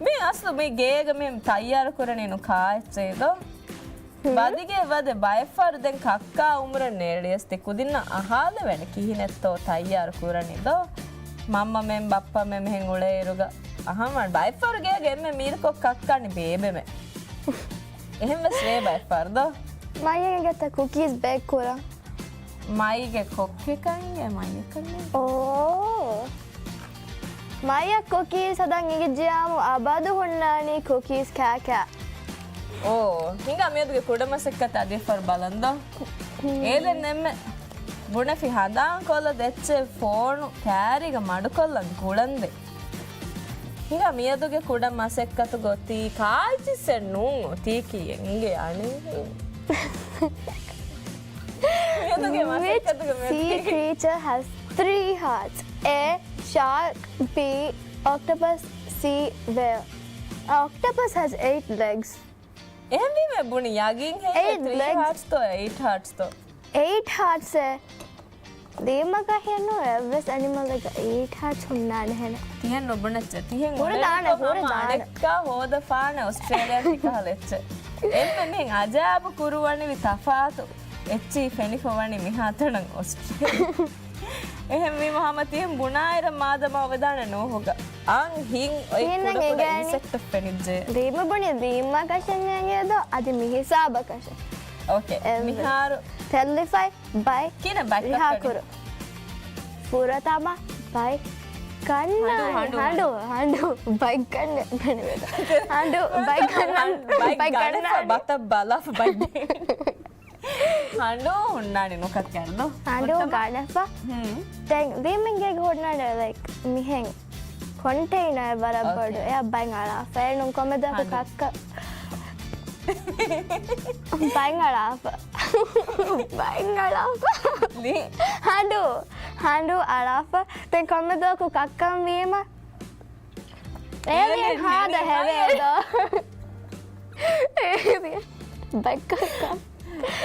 މި އަސްލު މި ގޭގަ މި ތައްޔާރު ކުރަނީ ނުކާ އެއްޗެއް ދޯ؟ ހުން. ވަދެގެ ވަދެ ބައެއްފަހަރު ދެން ކައްކާ އުމުރެއް ނޭޅިޔަސް ތި ކުދިންނަށް އަހާލެވޭނެ ކިހިނެއްތޯ ތައްޔާރު ކުރަނީ ދޯ؟ މަންމަމެން ބައްޕަމެން މިހެން އުޅޭއިރުގަ އަހަން ވަން ބައެއްފަހަރު ގޭގަ އެންމެ މީރުކޮށް ކައްކާނީ ބޭބެމެން. އެހެން ވެސް ވޭ ބައެއްފަހަރު ދޯ؟ މައިގެ ގަތަ ކުކީސް ބޭކް ކުރަން. މައިގެ ކޮއްކެކަން އެ މައިއަކަށް ނޭ. އޯ. މައިއަށް ކުކީސް ހަދަން އިނގިއްޖިޔާމު އަބަދު ހުންނާނީ ކުކީސް ކާކާ. އޯ. ހިނގާ މިއަދުގެ ކުޑަ މަސައްކަތް އަދި އެއްފަހަރު ބަލަން ދޯ. ހުން. އޭލެން އެންމެ ބުނެފި ހަނދާން ކޮށްލަ ދެއްޗެ ފޯނު ކާރީގަ މަޑުކޮށްލަން ގުޅަންދެން. ހިނގާ މިއަދުގެ ކުޑަ މަސައްކަތުގަ އޮތީ ކާއެއްޗިއްސެއް ނޫން އޮތީކީ އެނގޭ އަނެއް. މިއަދުގެ މަސައްކަތުގަ މިއަދުގެ Which sea creature has three hearts? A, shark, B, octopus, C, whale. An octopus has eight legs. އެހެންވީމަ ބުނި ޔަގީން ހެއްޔޭ؟ Eight legs. ތްރީ ހާޓްސްތޯ އެއިޓް ހާޓްސްތޯ؟ އެއިޓް ހާޓްސްއޭ. ލީމަކަށް ހެންނު އެއްވެސް އެނިމަލްއެއްގަ އެއިޓް ހާޓްސް ހުންނާނެހެނެއް. ތިހެން ނުބުނައްޗޭ. ތިހެން ހުރެ ދާނެ، އުޅޭއިރު ހުރެ ހަމަ ދާނެ. އަނެއްކާ ހޯދަފާނެ އޮސްޓްރޭލިޔާ ތިކަހަލަ އެއްޗެއް. އެންމެ މިހެން އަޖާބު ކުރުވަނިވި ތަފާތު އެއްޗިހި ފެނިފަ ވަނީ މިހާތަނަށް އޮސްޓްރޭލިޔާ. އެހެންވީމަ ހަމަ ތިހެން ބުނާއިރަށް މާދަމާ އޮވެދާނެ ނޫހުގަ. އަން ހިން އޮތް ތިހެންނަށް ކުޑަކުޑަ އިނގޭނީ. އިންސެކްޓެއް ފެނިއްޖެ. ލީމަ ބުނި ލީމަ ކަށަން އެނގޭ ދޯ އަދި މިހިސާބަކަށެއް. އޯކޭ. އެއްވެ. މިހާރު ތެއްލިފައި ބައި ކިހިނެއް ބައި ރިހާ ކައްކަނީ؟ ކުރު. ފުރަތަމަ ބައި ކަންނާނެ. ހަނޑޫ، ހަނޑޫ، ހަނޑޫ، ހަނޑޫ. ހަނޑޫ ބައި ކަންނެ ބެނިވެދ. ހަނޑޫ ބައި ކަންނަ، ބައި ބައި ގަނެފަ ކަންނާނެ. ބަތައް ބަލާފަ ބައްޑޭ. ހަނޑޫ ހުންނާނެ ނުކައްކަން ދޯ. ހަނޑޫ ފުރަތަމަ ގަނެފަ. ހުން. ދެން ލީމަންގޭގެ ހުންނާނެ ލައިކް މިހެން. ކޮންޓެއިނަރ ވަރަށް އޯކޭ. ބޮޑު. އެއަށް ބައި އަޅާފަ. އެނޫން ކޮމެދަކު ހަނޑޫ. ކައްކަ. ބައި އަޅާފަ. ބައި އަޅާފަ. ލީ. ހަނޑޫ. ހަނޑޫ އަޅާފަ. ދެން ކޮމެދަކު ކައްކަން ވީމަ. އޭލިއަން އޭލިއަން ހާދަ ހެވޭ. ހެވޭ ދޯ. އޭލިއަން. ބައި ކައްކަ.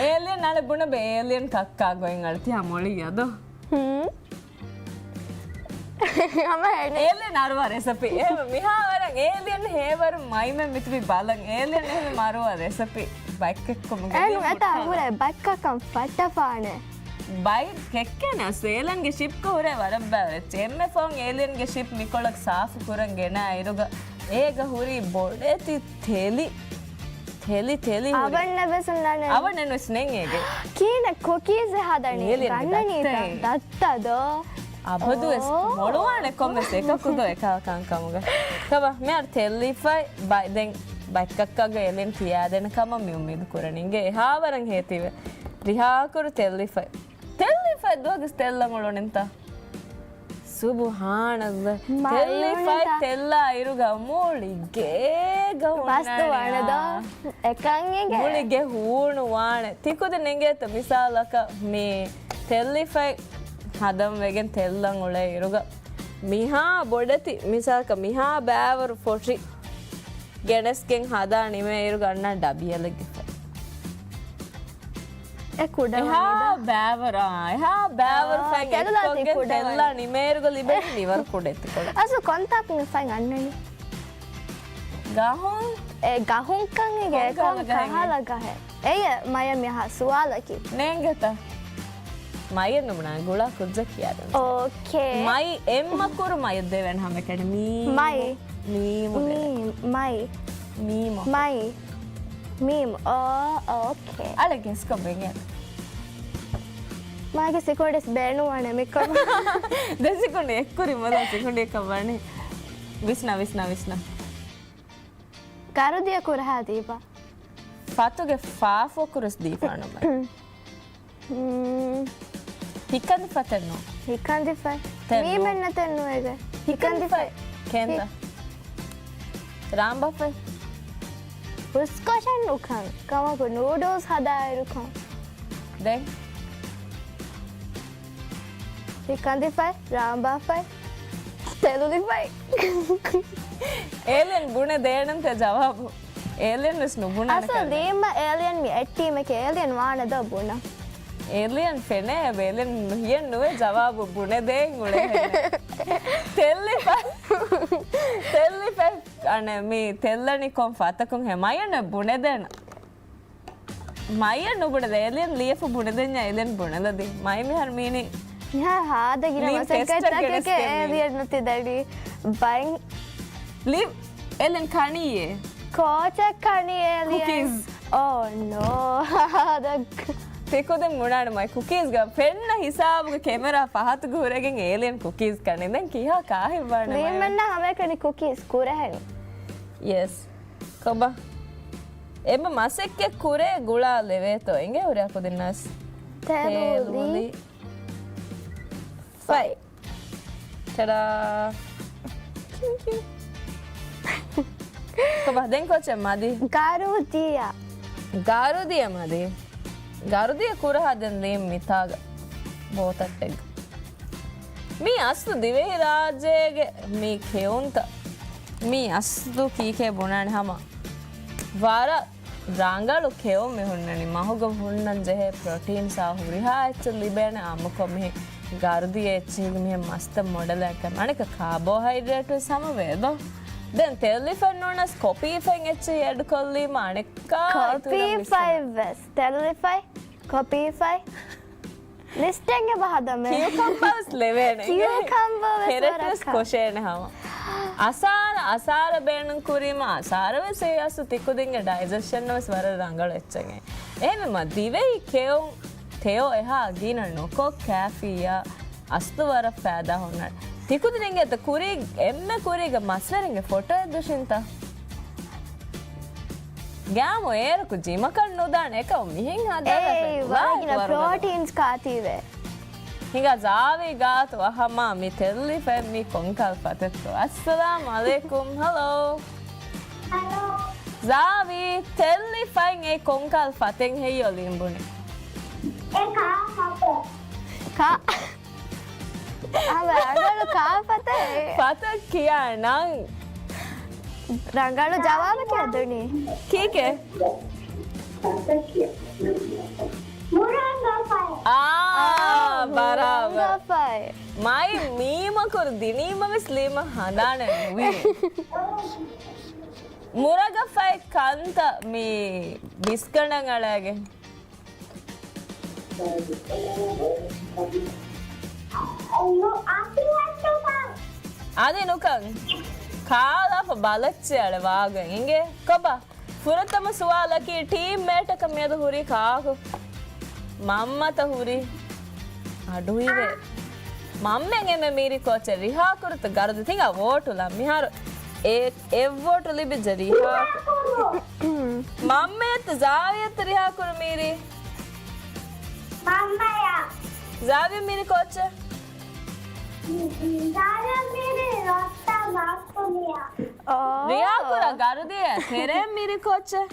އޭލިއަން އަޅެ ބުނަބެ އޭލިއަން ކައްކާ ގޮތް އަޅެ ތިހާ މޮޅި އަދޯ. ހުން. ހަމަ ހެނެއް. އޭލިއަން އަރުވާ ރެސަޕީ. އެހެން މިހާ ވަރަށް އޭލިއަން ހޭވަރު މައިމެން މިތިބި ބަލަން. އޭލިއަން އެހެން އަރުވާ ރެސަޕީ. ބައްކެއްކޮމުގެ އެން އެތާ ހުރެ ބައްކަކަން ފައްޓަފާނެ. ބައި ކެއްކޭނެ އަސް އޭލިއަންގެ ޝިޕްގަ ހުރެ ވަރަށް ބާވެއްޗެ. އެންމެ ފަހުން އޭލިއަންގެ ޝިޕް މިކޮޅަށް ސާފު ކުރަން ގެނަ އިރުގަ އޭގަ ހުރީ ބޮޑެތި ތެލި. ތެލި ތެލި ހުރި. އަވަންނަށް ވެސް އޮންނާނެ. އަވަންނެއް ވެސް ނެތް އޭގެ. ކީނެ ކޮކީޒެއް ހަދަނީ؟ އޭލިއަންގެ ގަންނަނީތަ؟ ދައްތަ. ދައްތަ ދޯ؟ އަބަދުވެސް އޯ. މޮޅުވާނެ ކޮންމެސް އެކަކު ދޯ އެކާ ކަންކަމުގަ. ކަބަ، މިހާރު ތެއްލިފައި ބައި-، ދެން ބައްކައްކާގަ އެލިން ތިޔާދޭނެ ކަމަށް މި އުއްމީދު ކުރަނީ. އިނގޭ އެހާވަރަށް ހޭތިވެ. ރިހާކުރު ތެއްލިފައި. ތެއްލިފައި ދުވަހަކު ތެއްލަން އުޅުނިންތަ؟ ސުބުހާނައްލާ. ތެއްލިފައި ތެއްލާ އިރުގަ މުޅި ގޭގަ ހުންނާނެ. ބަސް ދުވާނެ ދޯ. އެކަން އިނގޭ. މުޅި ގެ ހޫނު ވާނެ. ތިކުދިން އިނގޭތަ މިސާލަކަށް މި ތެއްލިފައި ހަދަން ވެގެން ތެއްލަން އުޅޭ އިރުގަ މިހާ ބޮޑެތި މިސާލަކަށް މިހާ ބައިވަރު ފޮށި ގެނެސްގެން ހަދާ ނިމޭ އިރުގަ އަންނަ ޑަބިޔަލެއްގެފަ. އެ ކުޑަ އެހާ ވަނީދާ. ބައިވަރާ، އެހާ ބައިވަރު އާ، ފައިން ތެލުލާތީ އެއްކޮށްގެން ކުޑަ ތެއްލާ ވަނީ. ނިމޭއިރުގަ ލިބެނީ ނިވަރު ކުޑައެއް ތިކޮޅެއް. އަސްލު ކޮންތާކުން ފައިން އަންނަނީ؟ ގަހުން. އެ ގަހުންކަން އިނގޭ ކޮން ކަހަލަ އެކަހަލަ ގަހެއް؟ ގަހެއް. އެއްޔަ މަޔަށް މިހާ ސުވާލަކީ. ނޭނގެތަ؟ މަޔަށް ނުބުނާ ގުޅާ ކުއްޖަކީ އާދެން. އޯކޭ. މައި އެއްމަ ކުރު މަޔަށް ދެވޭނެ ހަމައެކަނި މީ. މައި. މީމު ދެވޭ. މީ، މައި. މީމު. މައި. މީމު. އޯ، އޯކޭ. އަޅެ ގެސްކޮށް ބެނގޭ. މާގެ ސިކުނޑިސް ބޭނުންވާނެ މިކޮށް. ދެ ސިކުނޑި އެއްކުރި މަދާ ސިކުނޑިއަކަށް ވާނެ. ވިސްނާ، ވިސްނާ، ވިސްނާ. ގަރުދިޔަ ކުރަހާ ދީބަ. ފަތުގެ ފާފަ ކުރަސް ދީފާނު މަ. މް. ހިކަނދި ފަތެއް ނޫން. ހިކަނދި ފަތް. ތެއް ނޫން. މީމެއް ނެތެއް ނުވޭގެ. ހިކަނދި ހިކަނދި ފަތް. ފަތް. ކެންދަ. ހި- ރާނބާފަތް. ހުސްކޮށެއް ނުކަން. ކަމަކު ނޫޑުލްސް ހަދާއިރުކަން. ދެން. ހިކަނދި ފަތް، ރާނބާފަތް، ތެލުލި ފަތް. އޭލިއަން ބުނެ ދޭނަންތެ ޖަވާބު. އޭލިއަން ވެސް ނުބުނަނެ އަސްލު ކަން. ލީމަ އޭލިއަން މި އެއް ޓީމެކޭ އޭލިއަން ވާނެ ދޯ ބުނަ. އޭލިއަން ފެނޭ އެބަ އޭލިއަން ހިޔެއް ނުވެ ޖަވާބު ބުނެ ދޭން އުޅޭ ހެން. ތެއްލި ފަތް. ތެއްލި ފަތް. އަނެ މި ތެއްލަނި ކޮން ފަތަކުން ހެ މަޔަން ބުނެދޭނަ. މަޔަ ނުބުނެދޭ. އޭލިއަން ލިޔެފަ ބުނެދެންޏާ އޭލިއަން ބުނެލަދީ. މައި މިހާރު މީނި. މިހާރު ހާދަ ގިނަ ލީ މަސައްކަތްތަކެކޭ ޓެސްޓަށް އޭލިއަން ނުތި ދަނީ. ބައިން. ލީ އޭލިއަން ކަނީއޭ. ކޯޗަށް ކަނީ އޭލިއަން. ކުކީޒް. އޯ ނޯ. ހާދަ. ތިކުދިން ބުނާނެ މައި ކުކީޒްގަ ފެންނަ ހިސާބުގަ ކެމެރާ ފަހަތުގަ ހުރެގެން އޭލިއަން ކުކީޒް ކަނީ. ދެން ކިހާ ކާހެއްވާނެ މައި؟ މީމެންނަށް ހަމައެކަނި ކުކީޒް ކުރެހެން. ޔެސް. ކޮބާ؟ އެބަ މަސައްކަތް ކުރޭ ގުޅާ ލެވޭތޯ އިނގޭ ހުރިހާ ކުދިންނަސް. ތެލުލި. ތެލުލި. ފަތް. ތަޑާ. ކިން ކިން. ކޮބާ ދެން ކޯޗެއް މަދި. ގަރުދިޔަ. ގަރުދިޔަ މަދި. ގަރުދިޔަ ކުރަހާ ދެން ލީމް މިތާގަ. ބޯތައްޓެއްގަ. މީ އަސްލު ދިވެހިރާއްޖޭގެ މީ ކެއުންތައް. މީ އަސްލު ކީކޭ ބުނާނެ ހަމަ. ވަރަށް ރަނގަޅު ކެއުން މި ހުންނަނީ. މަހުގަ ހުންނަން ޖެހޭ ޕްރޮޓީންސްއާ ހުރިހާ އެއްޗެއް ލިބޭނެ އާއްމުކޮށް މިހެން ގަރުދިޔަ އެއްޗެހިގެ މިހެން މަސްތައް މޮޑެލާ ކަމެއް. އަނެކަ ކާބޯހައިޑްރޭޓް ވެސް ހަމަ ވޭ ދޯ. ދެން ތެލިފަތް ނޫނަސް ކޮފީފަތް އެއްޗެހި އެޑް ކޮށްލީމަ އަނެއްކާ އިތުރަށް ވިސްނާ. ކޮފީފަތް ވެސް. ތެލިފަތް، ކޮފީފަތް. ލިސްޓެއްގެ ބަހަދަމެ. ކިއުކަމްބާސް ލެވޭނެ. ކިއުކަމްބާ ވެސް ކެރެޓް ވަރަށް ވެސް ކަ- ކޮށޭނެ ހަމަ. އަސާރަ، އަސާރަ ބޭނުން ކުރީމަ، އަސާރަ ވެސް އެ އަސްލު ތިކުދިންގެ ޑައިޖެޝަން ވެސް ވަރަށް ރަނގަޅު އެއްޗެއް. އެހެންވީމަ ދިވެހި ކެއުން ތެޔޮ އެހާ ގިނަ ނުކޮށް ކާފީއާ އަސްލު ވަރަށް ފައިދާ ހުންނަން. ތިކުދިންގެ އެތަ ކުރީ، އެންމެ ކުރީގެ މަސްވެރިންގެ ފޮޓޯއެއް ދުށިންތަ؟ ގާމު އޭރަކު ޖިމަކަށް ނުދާނެ އެކަމު މިހެން ހަދާ އޭ، ވަރަށް ގިނަ ޕްރޮޓީންސް ކާތީވެ. ހިނގާ ޒާވީ ގާތު އަހަމާ މި ތެއްލިފަތް މީ ކޮންކަހަލަ ފަތެއްތޯ؟ އައްސަލާމު އަލައިކުމް. ހަލޯ. ހަލޯ. ޒާވީ ތެއްލިފަތް އެ ކޮންކަހަލަ ފަތެއް ހެއްޔޯ ލިނބުނެ؟ އެ ކާ ފަތެއް. ކާ. އާ، ރަނގަޅު ކާފަތެއް. ފަތަށް ކިޔާ ނަން. ރަނގަޅު ޖަވާބަކީ އަދުނީ. ކީކޭ؟ މުރައްގަފަތް. އާ، އާ، ބަރާބަރު. މުރައްގަފަތް. މައި މީމަކުރު ދިނީމަ ވެސް ލީމަ ހަނދާނެއް ނުވީ. މުރައްގަފަތް ކަންތައް މި ބިސްގަނޑަށް އަޅައިގެން. އަދި ނުކަން ކާލާފަ ބަލައްޗޭ އަޅެ ވާގޮތް އިނގޭ. ކޮބާ؟ ފުރަތަމަ ސުވާލަކީ، ޓީމް މޭޓަކަށް މިއަދު ހުރީ ކާކު؟ މަންމަތަ ހުރީ؟ އަޑުއިވޭ. މަންމައަށް އެންމެ މީރި ކޯޗެއް؟ ރިހާކުރުތަ ގަރުދި؟ ތިނގާ ވޯޓުލާ. މިހާރު އެ، އެއް ވޯޓު ލިބިއްޖެ ރިހާކު. މަންމައަށްތަ ޒާވިޔަތަ ރިހާކުރު މީރީ؟ މަންމަޔަށް. ޒާވިޔަ މީރި ކޯޗެއް؟ ޒާވިޔަ މީރީ ރަސްތާ މާސްކުނިޔާ. ރިހާކުރާ ގަރުދިޔަ ތެރޭން މީރި ކޯޗެއް؟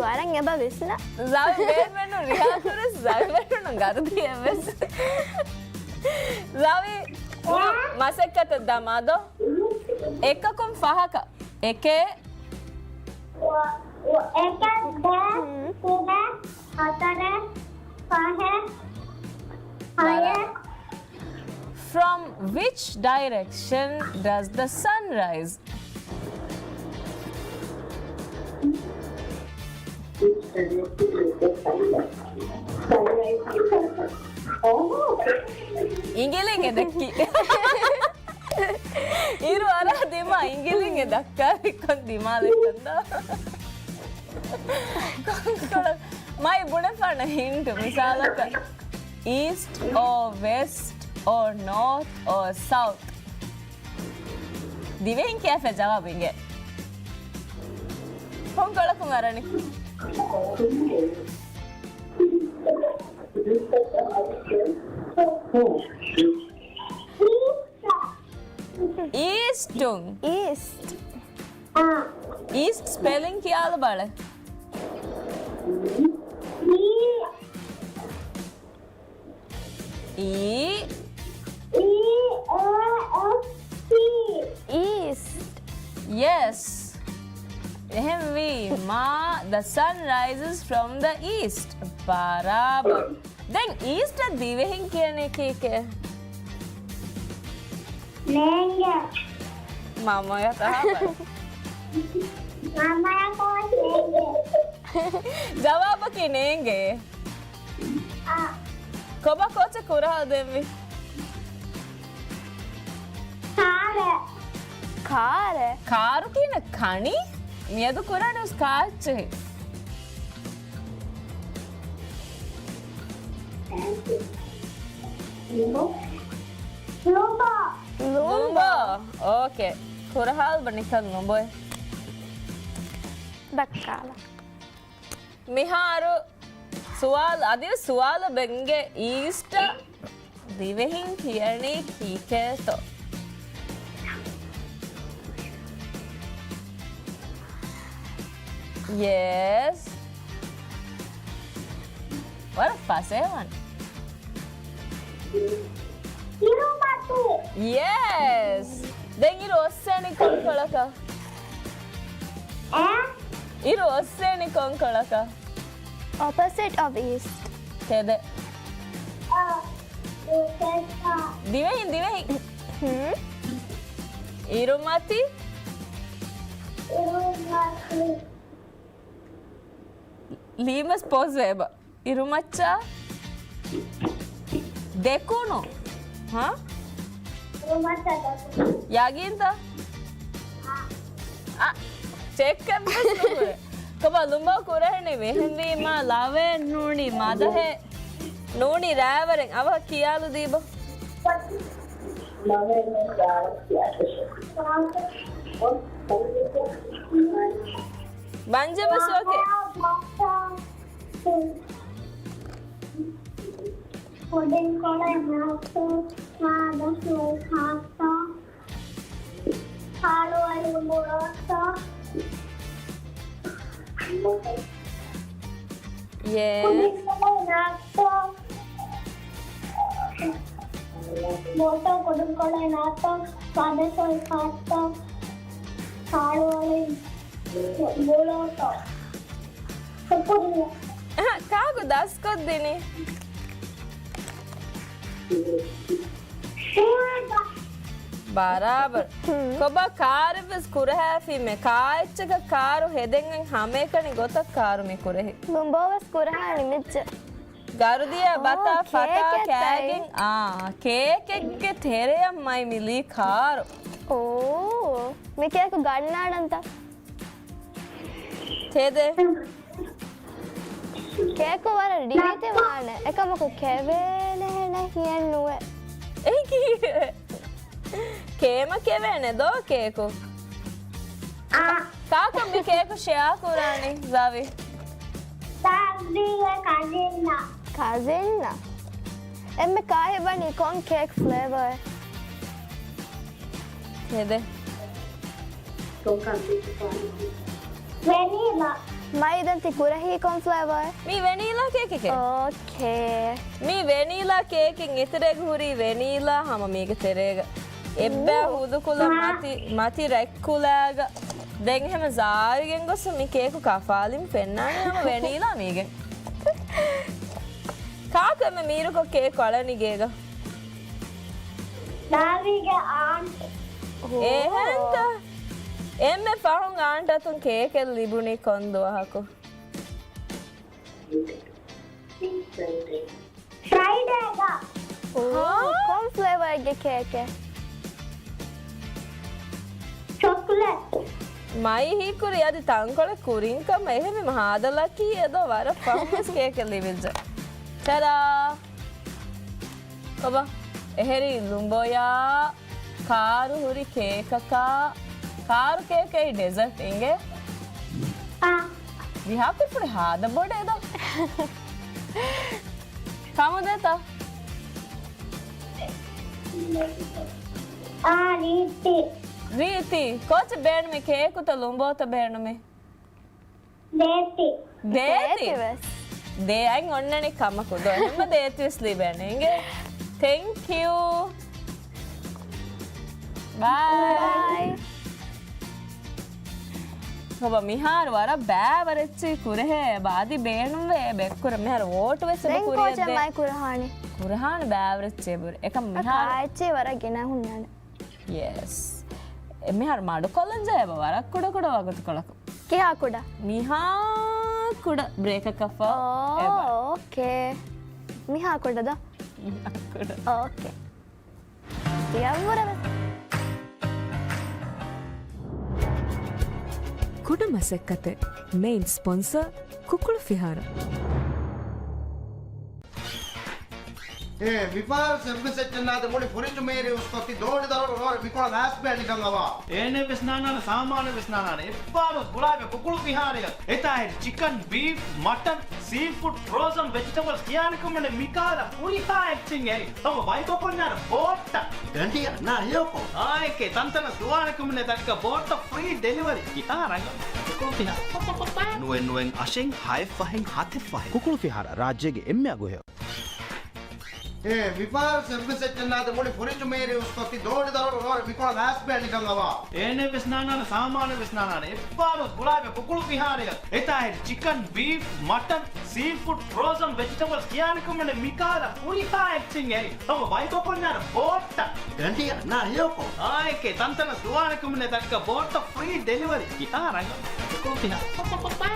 ވަރަށް އެބަ ވިސްނާ. ޒާވި ބޭންމެންނު ރިހާކުރުސް ޒާވި ބޭންމެންނު ގަރުދިޔަ ވެސް. ޒާވި މަސައްކަތަށް ދަމާ ދޯ. އެކަކުން ފަހަކަށް. އެކެއް. އެކެއް، ދެ، ތިނެއް، ހަތަރެއް، ފަހެއް، ހައެއް. From which direction does the sun rise? އިނގިލިން އެ ދެއްކި. އިރު އަރާ ދިމާ އިނގިލިން އެ ދައްކާލިކޮން ދިމާލެއްކަންދާ. މައި ބުނެފާނަ ހިންޓު މިސާލަކަށް، east or west or north or south. ދިވެހިން ކިޔާފަ ޖަވާބު އިނގޭ. ކޮންކޮޅަކުން އަރަނީ؟ އީސްޓުން. އީސްޓް. އީސްޓް ސްޕެލިން ކިޔާލަބަލަ. އީ. އީ، އޭ، އެސް، ޓީ. އީސްޓް. ޔެސް. އެހެންވީ މާ، the sun rises from the east. ބަރާބަރު. ދެން އީސްޓަށް ދިވެހިން ކިޔަނީ ކީކޭ؟ ނޭނގެ. މަމަޔަށް ތަހާބަރު. މަމަޔަށް ނޭނގެ. ޖަވާބަކީ ނޭނގެ. އާ. ކޮބާ ކޯޗެއް ކުރަހާ ދެންވީ؟ ކާރެއް. ކާރެއް؟ ކާރު ކިހިނެއް ކަނީ؟ މިއަދު ކުރާނެ ވެސް ކާ އެއްޗެހި. ލުމްބޯ. ލުމްބޯ. އޯކޭ. ކުރަހާލަބަ ނިކަން ލުމްބޯއެއް. ދައްކާލަ. މިހާރު ސުވާލު، އަދިވެސް ސުވާލަށް ބެންގެ އީސްޓަށް ދިވެހިން ކިޔަނީ ކީކޭތޯ؟ ޔެސް. ވަރަށް ފަސޭހަވާނެ. އިރުމަތި. ޔެސް. ދެން އިރު އޮއްސޭނީ ކޮންކޮޅަކަށް؟ އެ؟ އިރު އޮއްސޭނީ ކޮންކޮޅަކަށް؟ Opposite of east. ތެދެއް. އަ، އުތަށް. ދިވެހިން، ދިވެހިން. ހުން. އިރުމަތި. އިރުމަތި. ލީމަސް ޕޯޒް ވޭބަ. އިރުމައްޗާ ދެކުނު. ހާ؟ އިރުމައްޗާ ދެކުނު. ޔަގީންތަ؟ އާ. އާ، ޗެކް ކަން ވެސް ނުކުރޭ. ކޮބާ ލުމްބޯ ކުރެހެނީ މިހެންވީމާ ލަވައެއް ނޫނީ މަދަހެއް ނޫނީ ރާވަރެއް އަވަހަށް ކިޔާލު ދީބަ. ބަންޖެ ބަސް އޯކޭ. ކުދިން ކޮޅެއް ހާސްތޯ، މާދަސް ހާސްތޯ، ހާޅުއަޅި ބުޅޯތޯ. ޔޭ. ކުދިން ކޮޅެއް ނާސްތޯ. ބޯތޯ ކުދިން ކޮޅެއް ނާސްތޯ، މާދަސް ހާސްތޯ، ހާޅުއަޅި ބުޅޯތޯ. ކާކު ދަސްކޮށްދިނީ؟ ބަރާބަރު. ކޮބާ ކާރެއްވެސް ކުރަހާފީމޭ. ކާ އެއްޗަކަށް ކާރު ހެދެން ހަމައެކަނި ގޮތަށް ކާރު މި ކުރެހި. ލުމްބޯވެސް ކުރަހާ ނިމިއްޖެ. ގަރުދިޔަ ބަތާ އޯ، ފަތާ ކޭކެއް ތައި. ކާގެން، އާ، ކޭކެއްގެ ތެރެއަށް މައި މިލީ ކާރު. އޯ، މި ކޭކު ގަންނާނަންތަ؟ ތެދެއް. ކޭކު ވަރަށް ރީތި ވާނެ. އެކަމަކު ކެވޭނެހެނެއް ހިޔެއް ނުވޭ. އެއީ ކީއްވެ؟ ކޭމަ ކެވޭނެ ދޯ ކޭކު؟ އާ. ކާކަށް މި ކޭކު ޝެއާ ކުރާނީ، ޒާވި؟ ޒާވީގެ ކަޒިންއާ. ކަޒިންއާ؟ އެންމެ ކާހި ވަނީ ކޮން ކޭކް ފްލޭވަރެއް؟ ތެދެއް. ވެނީލާ. މައި ދެން ތި ކުރަހީ ކޮން ފްލޭވަރެއް؟ މީ ވެނީލާ ކޭކެކޭ. އޯކޭ. މީ ވެނީލާ ކޭކެއް އެތެރޭގަ ހުރީ ވެނީލާ ހަމަ މީގެ ތެރޭގަ. އެއްބައި ހޫދުކުލަ މަތި، މަތި ރަތްކުލައިގަ. ދެން އެހެމަ ޒާވިގެން ގޮސް މި ކޭކު ކަފާލިން ފެންނާނީ ހަމަ ވެނީލާ މީގެ. ކާކު އެންމެ މީރުކޮށް ކޭކު އަޅަނީ ގޭގަ؟ ޒާވީގެ އާންޓް. އެހެންތަ؟ އެންމެ ފަހުން އާންޓް އަތުން ކޭކެއް ލިބުނީ ކޮން ދުވަހަކު؟ ފްރައިޑޭގަ. އޯ، ހާ؟ ކޮން ފްލޭވަރެއްގެ ކޭކެއް؟ ޗޮކްލެޓް. މައި ހީކުރީ އަދި ތަންކޮޅެއް ކުރިން ކަމަށް. އެހެންވީމަ ހާދަ ލަކީ އެދޯ، ވަރަށް ފަހުން ވެސް ކޭކެއް ލިބިއްޖެ. ތަރާ. ކޮބާ؟ އެހެރީ ލުނބޮޔާ. ކާރު ހުރި ކޭކަކާ، ކާރު ކޭކެއް ޑެޒަޓް އިނގޭ. އާ. ރިހާކުރި ފުރި ހާދަ ބޮޑޭ ދޯ. ކަމުދޭތަ؟ އާ، ރީތި. ރީތި. ކޯޗެއް ބޭނުމީ ކޭކުތަ ލުނބޯތަ ބޭނުމީ؟ ދޭތި. ދޭތި. ދޭތި ވެސް. ދޭ އަތް އޮންނަނީ ކަމަކު ދޯ. ހަމަ ދޭތި ވެސް ލިބޭނެ އިނގޭ. ތެންކް ޔޫ. ބާއި. ބާއި. ހޮބަ މިހާރު ވަރަށް ބައިވަރެއްޗި ކުރެހޭ ބާދި ބޭނުންވޭ ބެއްކުރަ މިހާރު ވޯޓު ވެސް ދެން ކުރިޔަށް ކޯޗެއް ދޭ. މައި ކުރަހާނީ. ކުރަހާނެ ބައިވަރެއްޗޭ ބުރި. އެކަމް މިހާރު. ކާއެއްޗި ވަރަށް ގިނަ ހުންނާނެ. ޔެސް. އެ މިހާރު މަޑުކޮށްލަން ޖެހޭ ވަރަށް ކުޑަ ކުޑަ ވަގުތުކޮޅަކު. ކިހާ ކުޑަ؟ މިހާ ކުޑަ ބްރޭކަކަށްފަހު އެބަ. އޯ، އޯކޭ. މިހާ ކުޑަ ދޯ؟ މިހާ ކުޑަ. އޯކޭ. ތިޔަށްވުރެ ވެސް. ކުޑަ މަސައްކަތެއް. މެއިން ސްޕޮންސަރ ކުކުޅު ފިހާރަ. އޭ، މިފަހަރު ސެއްވެސް އެއްޗެއް ނާދެ މުޅި ފުރިޖު މޭރި އުސްކޮށް ތި ދޯނި ދަރުން ރޯ މިކޮޅަށް ލާސް ބޭނިކަން އަވާ. އޭނެ ވެސް ނާނާނެ ސާމާނެ ވެސް ނާނާނެ. އެއްބާރު ގުޅާބެ ކުކުޅު ފިހާރަޔަށް. އެތާ އެހެރި ޗިކަން، ބީފް، މަޓަން، ސީ ފުޑް، ފްރޯޒަން ވެޖިޓަބަލްސް ކިޔާނެ ކަމުނެ މިކާރަށް ހުރިހާ އެއްޗެއް އެރި. ތޮބަ ބައިކޮށް ކޮންޏާރަ ބޯޓްތައް. ގަނޑިއަށް ނާ ހެޔޮކޮށް. އާއެކޭ ތަންތަނަށް ދުވާނެ ކަމުނެ ދަންކަ ބޯޓްތައް ފްރީ ޑެލިވަރީ. ކިހާ ރަނގަޅު. ކުކުޅު ފިހާރަ. ނުއެއް ނުއެއް އަށެއް ހައެއް ފަހެއް ހަތެއް ފަހެއް. ކުކުޅު ފިހާރަ ރާއްޖޭގެ އެންމެ އަގު ހެޔޮ. އޭ، މިފަހަރު ސެއްވެސް އެއްޗެއް ނާދެ މުޅި ފުރިޖު މޭރި އުސްކޮށް ތި ދޯނި ދަރުން ރޯ މިކޮޅަށް ލާސް ބޭނިކަން އަވާ. އޭނެ ވެސް ނާނާނެ ސާމާނެ ވެސް ނާނާނެ. އެއްބާރު ގުޅާބެ ކުކުޅު ފިހާރަޔަށް. އެތާ އެހެރި ޗިކަން، ބީފް، މަޓަން، ސީ ފުޑް، ފްރޯޒަން ވެޖިޓަބަލްސް ކިޔާނެ ކަމުނެ މިކާރަށް ހުރިހާ އެއްޗެއް އެރި. ތޮބަ ބައިކޮށް ކޮންޏާރަ ބޯޓްތައް. ގަނޑިއަށް ނާ ހެޔޮކޮށް. އާއެކޭ ތަންތަނަށް ދުވާނެ ކަމުނެ ދަންކަ ބޯޓްތައް ފްރީ ޑެލިވަރީ. ކިހާ ރަނގަޅު. ކުކުޅު ފިހާރަ.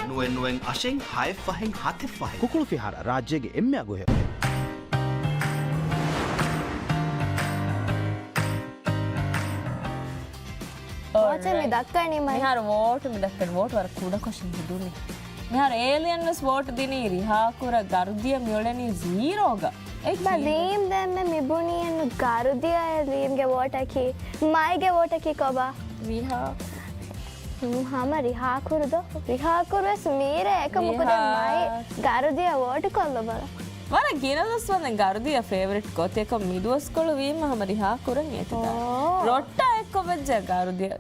ނުއެއް ނުއެއް އަށެއް ހައެއް ފަހެއް ހަތެއް ފަހެއް. ކުކުޅު ފިހާރަ ރާއްޖޭގެ އެންމެ އަގު ހެޔޮ. ކޯޗެއް މި އޮރައިޓް. ދައްކަނީ މައި. މިހާރު ވޯޓު މި ދައްކަނީ ވޯޓު ވަރަށް ކުޑަކޮށިން ހެދުނީ. މިހާރު އޭލިއަން ވެސް ވޯޓު ދިނީ ރިހާކުރަ ގަރުދިޔަ މިއުޅެނީ ޒީރޯގަ. އެ ބަ ކީއްވެ؟ ލީމް ދެންމެ މިބުނީ އެންނު ގަރުދިޔަ އެ ލީމްގެ ވޯޓަކީ. މައިގެ ވޯޓަކީ ކޮބާ؟ ރިހާ. ހަމަ ރިހާކުރު ދޯ؟ ރިހާކުރު ވެސް މީރޭ އެކަމަކު ދެން މައި ރިހާ. ގަރުދިޔަ ވޯޓު ކޮށްލުބަލަ. ވަރަށް ގިނަ ދުވަސްވަންދެން ގަރުދިޔަ ފޭވަރިޓް ގޮތެކޮށް މިދުވަސްކޮޅު ވީމަ ހަމަ ރިހާ ކުރަން އޭތިދާ. އޯ. ރޮއްޓާ އެއްކޮށް ވެއްޖެ ގަރުދިޔަ.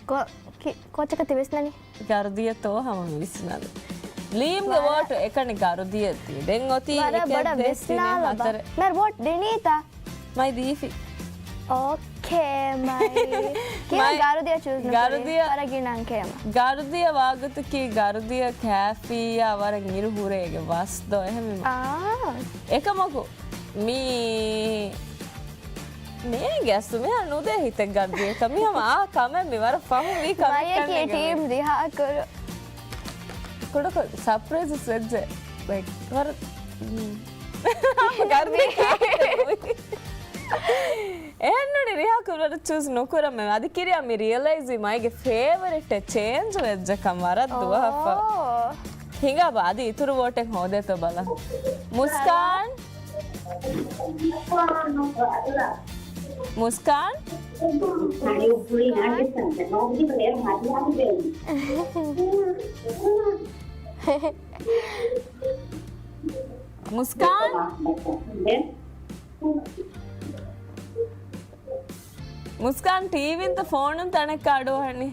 ކޮ-، ކި-، ކޯޗަކަށް ތި ވިސްނަނީ؟ ގަރުދިޔަތޯ ހަމަ މި ވިސްނަނީ. ލީމްގެ ވަރަށް ވޯޓު އެކަނި ގަރުދިޔަ ދިޔަ. ދެން އޮތީ ވަރަށް އެކެއް ބޮޑަށް ދެ ތިނެއް ވިސްނާލަބަ. ހަތަރެއް. މެރް ވޯޓް ދިނީތަ؟ މައި ދީފި. އޯކޭ، މައި. ކިޔާ މައި ގަރުދިޔަ ޗޫސް ނުކުރީ؟ ގަރުދިޔަ، ވަރަށް ގިނަ ކޭމަ. ގަރުދިޔަ ވާގޮތަކީ ގަރުދިޔަ ކާފީއާ ވަރަށް އިރު ހުރޭގެ ވަސް ދޯ އެހެންވީމަ. އާ. އެކަމަކު މީ، މީގެ އަސްލު މިހާރު ނުދޭ ހިތެއް ގަރުދިޔަކަށް. މި ހަމަ އާ ކަމެއް މި ވަރަށް ފަހުން ވީ ކަމެއް މަޔަކީ ކަންނޭނގެ ޓީމް މީ. ރިހާކުރު. ކުޑަކޮށް ސަޕްރައިޒް ވެއްޖެ. ލައިކް، ވަރަށް، މް. ގަރުދި ކާކު. އެހެންނޫނީ ރިހާ ކުރިއަށް ޗޫސް ނުކުރަމޭ. އަދި ކިރިޔާ މި ރިއަލައިޒް ވީ މައިގެ ފޭވަރިޓް އެއް ޗޭންޖް ވެއްޖެކަން. ވަރަށް ދުވަހަށްފަ. އޯ. ހިނގާބަ އަދި އިތުރު ވޯޓެއް ހޯދޭތޯ ބަލަން. މުސްކާން. މުސްކާން. މުސްކާން. މުސްކާން ޓީވީންތަ ފޯނުން ތަނެއްކަ އަޑުއަހަނީ.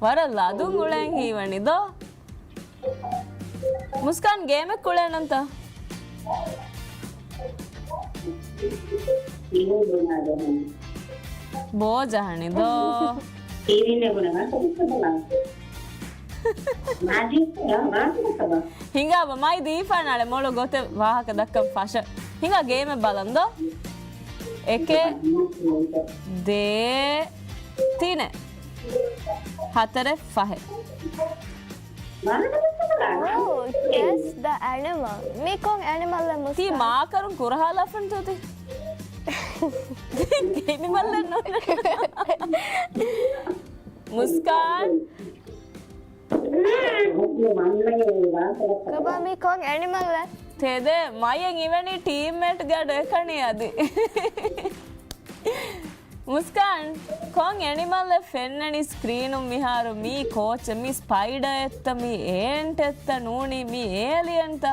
ވަރަށް ލަދުން އުޅެން ހީވަނީ ދޯ. މުސްކާން ގޭމެއް ކުޅޭނަންތަ؟ ބޯ ޖަހަނީ ދޯ. ހިނގާބަ މައި ދީފާނާޅެ މޮޅު ގޮތެއް ވާހަކަ ދައްކަން ފަށަ. ހިނގާ ގޭމެއް ބަލަން ދޯ. އެކެއް، ދޭ، ތިނެއް، ހަތަރެއް، ފަހެއް. އޯ، ކެޗް ދަ އެނިމަލް. މީ ކޮން އެނިމަލްއެއް ތީ މުސްކާން؟ މާކަރުން ކުރަހާލާފަންތޯ ތީ؟ އެނިމަލްއެއް ނޫން. މުސްކާން. ކޮބާ މީ ކޮން އެނިމަލްއެއް؟ ތެދެއް މަޔަން އިވެނީ ޓީމްމޭޓްގެ އަޑު އެކަނި އަދި. މުސްކާން، ކޮން އެނިމަލްއެއް ފެންނަނީ ސްކްރީނުން މިހާރު؟ މީ ކޯޗެއް، މީ ސްޕައިޑަރއެއްތަ، މީ އޭންޓެއްތަ، ނޫނީ މީ އޭލިއަންތަ؟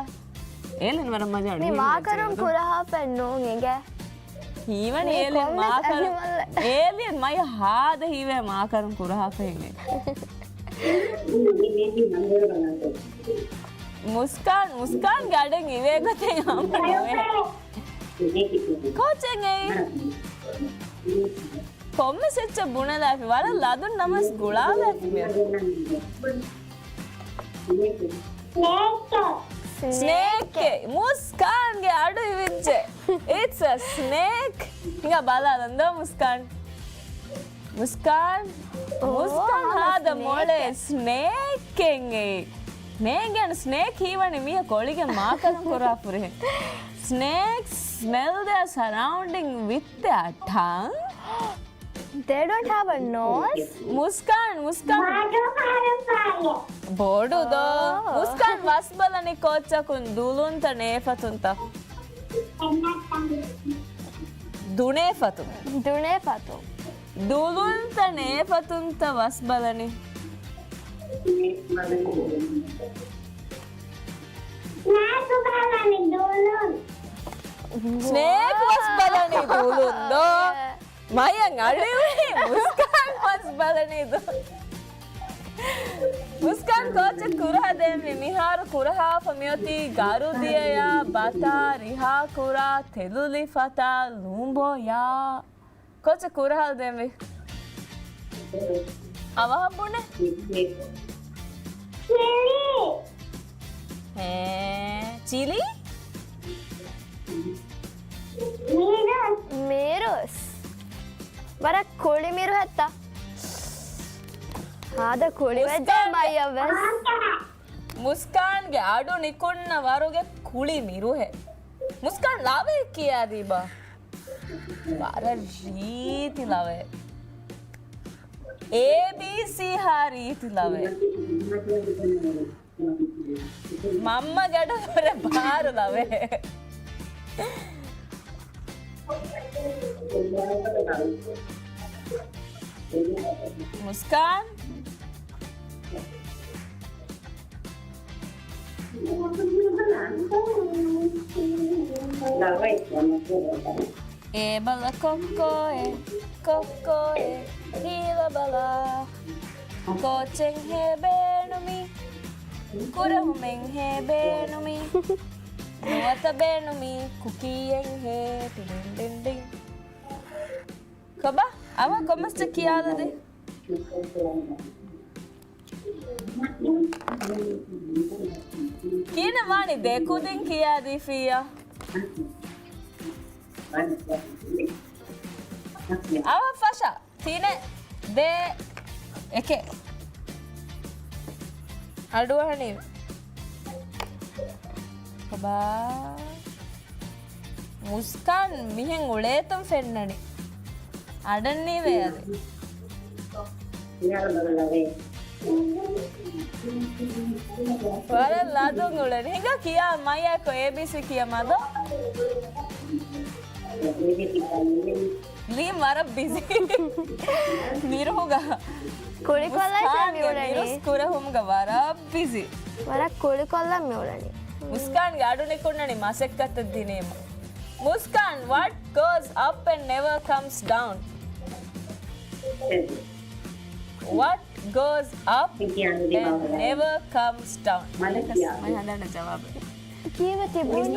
އޭލިއަން ވަރަށް މަޖާ މީ މާކަރުން ކުރަހާފައެއް ނޫން އިނގޭ. ހީވަނީ މީ އޭލިއަން ކޮންމެސް މާކަރުން. އެނިމަލްއެއް. އޭލިއަން މަޔަ ހާދަ ހީވޭ މާކަރުން ކުރަހާފައިނގެ. މުސްކާން، މުސްކާންގެ އަޑެއް އިވޭ ގޮތެއް ހަމަ ނުވޭ. ކޯޗެއް އެއީ؟ ކޮންމެސް އެއްޗެއް ބުނެލާފި، ވަރަށް ލަދުން ނަމަވެސް ގުޅާލާފި މިއަދު. ސްނޭކެއް. މުސްކާންގެ އަޑު އިވިއްޖެ. It's a snake. ހިނގާ ބަލާލަން ދޯ މުސްކާން. މުސްކާން. އޯ، މުސްކާން ހާދަ މޮޅޭ ސްނޭކެއް. ސްނޭކެއް އެއީ. ނޭނގެ ސްނޭކް ހީވަނީ މީހަކު އޮޅިގެން މާކަރުން ކުރާ ފުރިހެން. Snakes smell their surrounding with their tongue. They don't have a nose. މުސްކާން، މުސްކާން. ބޮޑު ދޯ. އޯ. މުސްކާން ވަސް ބަލަނީ ކޯއްޗަކުން ދުލުންތަ ނޭފަތުންތަ؟ ދުނޭފަތުން. ދުނޭފަތުން. ދުލުންތަ ނޭފަތުންތަ ވަސް ބަލަނީ؟ ސްނޭކް ވަސް ބަލަނީ ދުލުން ދޯ. މަޔަން އަޑުއިވީ މުސްކާން ވަސް ބަލަނީ ދޯ. މުސްކާން ކޯޗެއް ކުރަހަދޭންވީ މިހާރު ކުރަހާފަ މިއޮތީ ގަރުދިޔަޔާ ބަތާ ރިހާ ކުރާ ތެލުލި ފަތާ ލޫނބޯޔާ. ކޯޗެއް ކުރަހަލަ ދޭންވީ. އަވަހަށް ބުނެ. ހޭ، ޗިލީ؟ މީރުސް. ވަރަށް ކުޅި މިރުހެއްތަ؟ ހާދަ ކުޅި ވެއްޖެ މައްޔަށް ވެސް. މުސްކާންގެ އަޑު ނިކުންނަ ވަރުގެ ކުޅި މިރުހެއް. މުސްކާން ލަވައެއް ކިޔާދީބަ. ވަރަށް ރީތި ލަވައެއް. އޭ ބީ ސީ ހާ ރީތި ލަވައެއް. މަންމަގެ އަޑަށް ވުރެ ބާރު ލަވައެއް. މުސްކާން. އޭ ބަލަ ކޮއްކޮއެ، ކޮއްކޮއެ، ހީލަ ބަލަ. ކޯޗެއްހޭ ބޭނުމީ، ކުރެހުމެއްހޭ ބޭނުމީ، ނުވަތަ ބޭނުމީ، ކުކީއެއްހޭ، ޓިޑިން ޑިން ޑިން. ކޮބާ؟ އަވަ ކޮންމެސް ކިޔާލަދޭ. ކިހިނެއް ވާނީ ދެ ކުދިން ކިޔާދީފިއްޔާ؟ އަވަ ފަށަ. ތިނެއް، ދޭ، އެކެއް. އަޑުއަހަނީ. ބާ. މުސްކާން މިހެން އުޅޭތަން ފެންނަނީ. އަޑަންނީވެ އަދި. ވަރަށް ލަދުން އުޅެނީ. ހިނގާ ކިޔާ މަޔާ ކޮ އޭ ބީ ސީ ކިޔަމާ ދޯ. ލީމް ވަރަށް ބިޒީ. މިރުހުގަ. ކުޅިކޮށްލައިފަ މިއުޅެނީ. މިރުސް ކުރެހުމުގަ ވަރަށް ބިޒީ. ވަރަށް ކުޅިކޮށްލަން މިއުޅެނީ. މުސްކާންގެ އަޑު ނިކުންނަނީ މަސައްކަތަށް ދިނީމަ. މުސްކާން، what goes up and never comes down? What goes up and never comes down? މަ ހަދާނެ ޖަވާބު. ކީއްވެ ތިބުނީ؟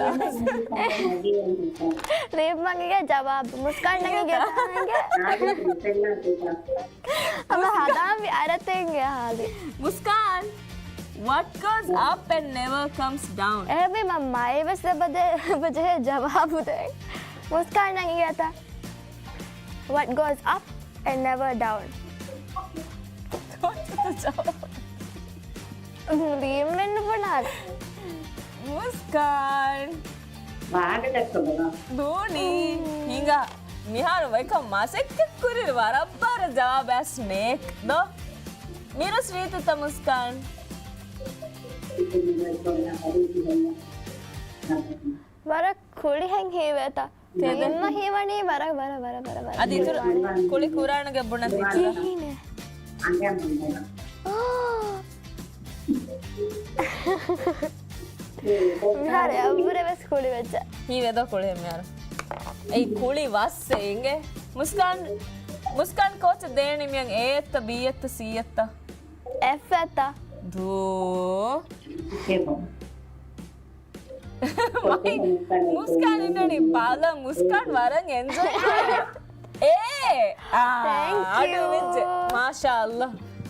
ރީމްއަށް އިނގޭ ޖަވާބު. މުސްކާން އިނގޭ ތާނގެ. އަމަ ހަދާންވީ އަރަތެންގެ ހާލި. މުސްކާން. What goes up and never comes down. އެހެންވީމަ މައިވެސް އެބަޖެހޭ ޖަވާބު ދޭން. މުސްކާން އިނގޭތަ؟ What goes up and never down. ރީމްއެއް ނުބުނާނެ. މުސްކާން. ދޫނީ. ހިނގާ. މިހާރު ވައިކަ މަސައްކަތް ކުރި ވަރަށް ބާރަ ޖަވާބާ ސްނޭކް ދޯ. މިރުސް ރީތިތަ މުސްކާން. ވަރަށް ކުޅިހެން ހީވޭތަ؟ ތެދެއް. މަ ހީވަނީ ވަރަށް، ވަރަށް، ވަރަށް، ވަރަށް، ވަރަށް. އަދި އިތުރު ކުޅި ކުރާނުގެ ބުނަން ތި ކިހިނެއް؟ މިހާރު އައްވުރެ ވެސް ކުޅި ވެއްޖެ. ހީވެދޯ ކުޅި މިހާރު. އެއީ ކުޅި ވައްސެ އިނގޭ. މުސްކާން، މުސްކާން ކޯޗަށް ދޭނީ މިއަން އޭއްތަ ބީއްތަ ސީއްތަ؟ އެފްއެއްތަ؟ ދޫ. މުސްކާން އިންނަނީ ބާލަ މުސްކާން ވަރަށް އެންޖޮއި ކުރޭ. އޭ! އާ، އަޑު ވެއްޖެ. މާޝާ ﷲ.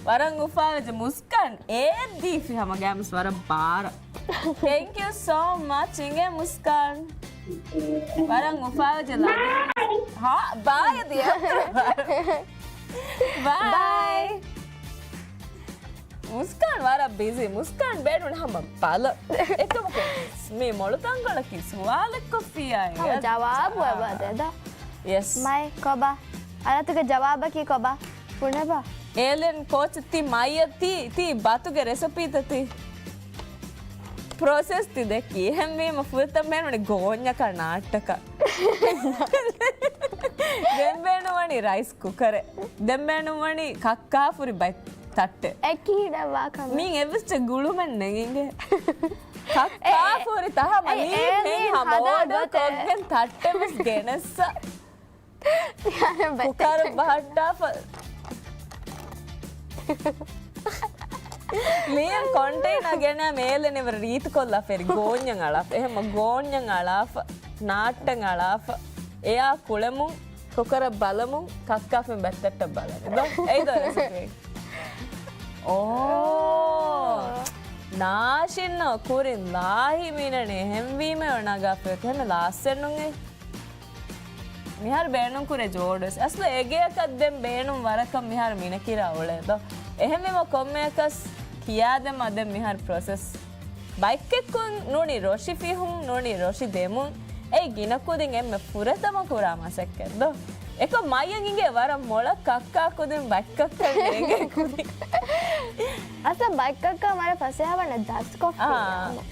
ވަރަށް އުފާވެއްޖެ. މުސްކާން އޭ ދީފި ހަމަ ގައިމުސް ވަރަށް ބާރަ. Thank you so much އިނގޭ މުސްކާން. ވަރަށް އުފާވެއްޖެ ލަދު. ހާ، ބާޔަ ދިޔަ. ބާއި. މުސްކާން ވަރަށް ބިޒީ. މުސްކާން ބޭނުން ހަމަ ބަލަ. އެކަމަކު މި މޮޅު ތަންގަޅަކީ ސުވާލެއްކޮށްފިއްޔާ ހަމަ ޖަވާބު އެބަދޭ ދޯ. ޔެސް. މައި ކޮބާ؟ އަރަތުގެ ޖަވާބަކީ ކޮބާ؟ ފުނެބާ؟ އޭލިއަން ކޯޗަށް ތި މައިޔަށް ތި، ތި ބަތުގެ ރެސިޕީތައް ތި ޕްރޮސެސް ތި ދެއްކީ. އެހެންވީމަ ފުރަތަމަ ބޭނުން ގޯންޏަކާ ނާއްޓަކަށް. ދެން ބޭނުންވަނީ ރައިސް ކުކަރެއް. ދެން ބޭނުންވަނީ ކައްކާފުރި ބަތް ތައްޓެއް. އެ ކިހިނެއް ވާ ކަމެއް؟ މީން އެއްވެސް ގުޅުމެއް ނެގިނގެ. ކައްކާފުރި ތަހަމަ އެ، މީ އެ މީ ހަމަ ހަދާ އޯޑަރ ގޮތެއް. ކޮށްގެން ތައްޓެއް ވެސް ގެނެއްސަ. ކުކަރު ބަހައްޓާފަ. ލީމް ކޮންޓެއިނާ ގެނައި މޭލެނިވަރ ރީތިކޮށްލާ ފެރި ގޯންޏަށް އަޅާފަ. އެހެމަ ގޯންޏަށް އަޅާފަ. ނާއްޓަށް އަޅާފަ. އެއާ ކުޅެމުން ކުކަރަށް ބަލަމުން ކައްކާފިން ބަތްތައްޓަށް ބަލަން. ދޯ، އެއީ ދޯ ރެސިޕީ. އޯ. ނާށިންނަށް ކުރިން ލާހި މީނަނީ އެހެންވީމަ ނަގާފަ އެހެމެ ލާސްއެއް ނޫން އެ. މިހާރު ބޭނުން ކުރޭ ޖޯޑުވެސް. އަސްލު އެގެއަކަށް ދެން ބޭނުން ވަރަކަށް މިހާރު މިނެކިރާ އުޅޭ ދޯ. އެހެންވީމަ ކޮންމެއަކަސް ކިޔާދެމަ ދެން މިހާރު ޕްރޮސެސް. ބައެއްކެއްކުން ނޫނީ ރޮށި ފިހުން، ނޫނީ ރޮށި ދެމުން. އެއީ ގިނަ ކުދިން އެންމެ ފުރަތަމަ ކުރާ މަސައްކަތް ދޯ. އެކަމް މައްޔަށް އިނގޭ ވަރަށް މޮޅަށް ކައްކާ ކުދިން ބައްކައްކަން ނޭނގޭ ކުދިން. އަސްލަން ބައްކައްކާ ވަރަށް ފަސޭހަވާނެ ދަސްކޮށްފި. އާ،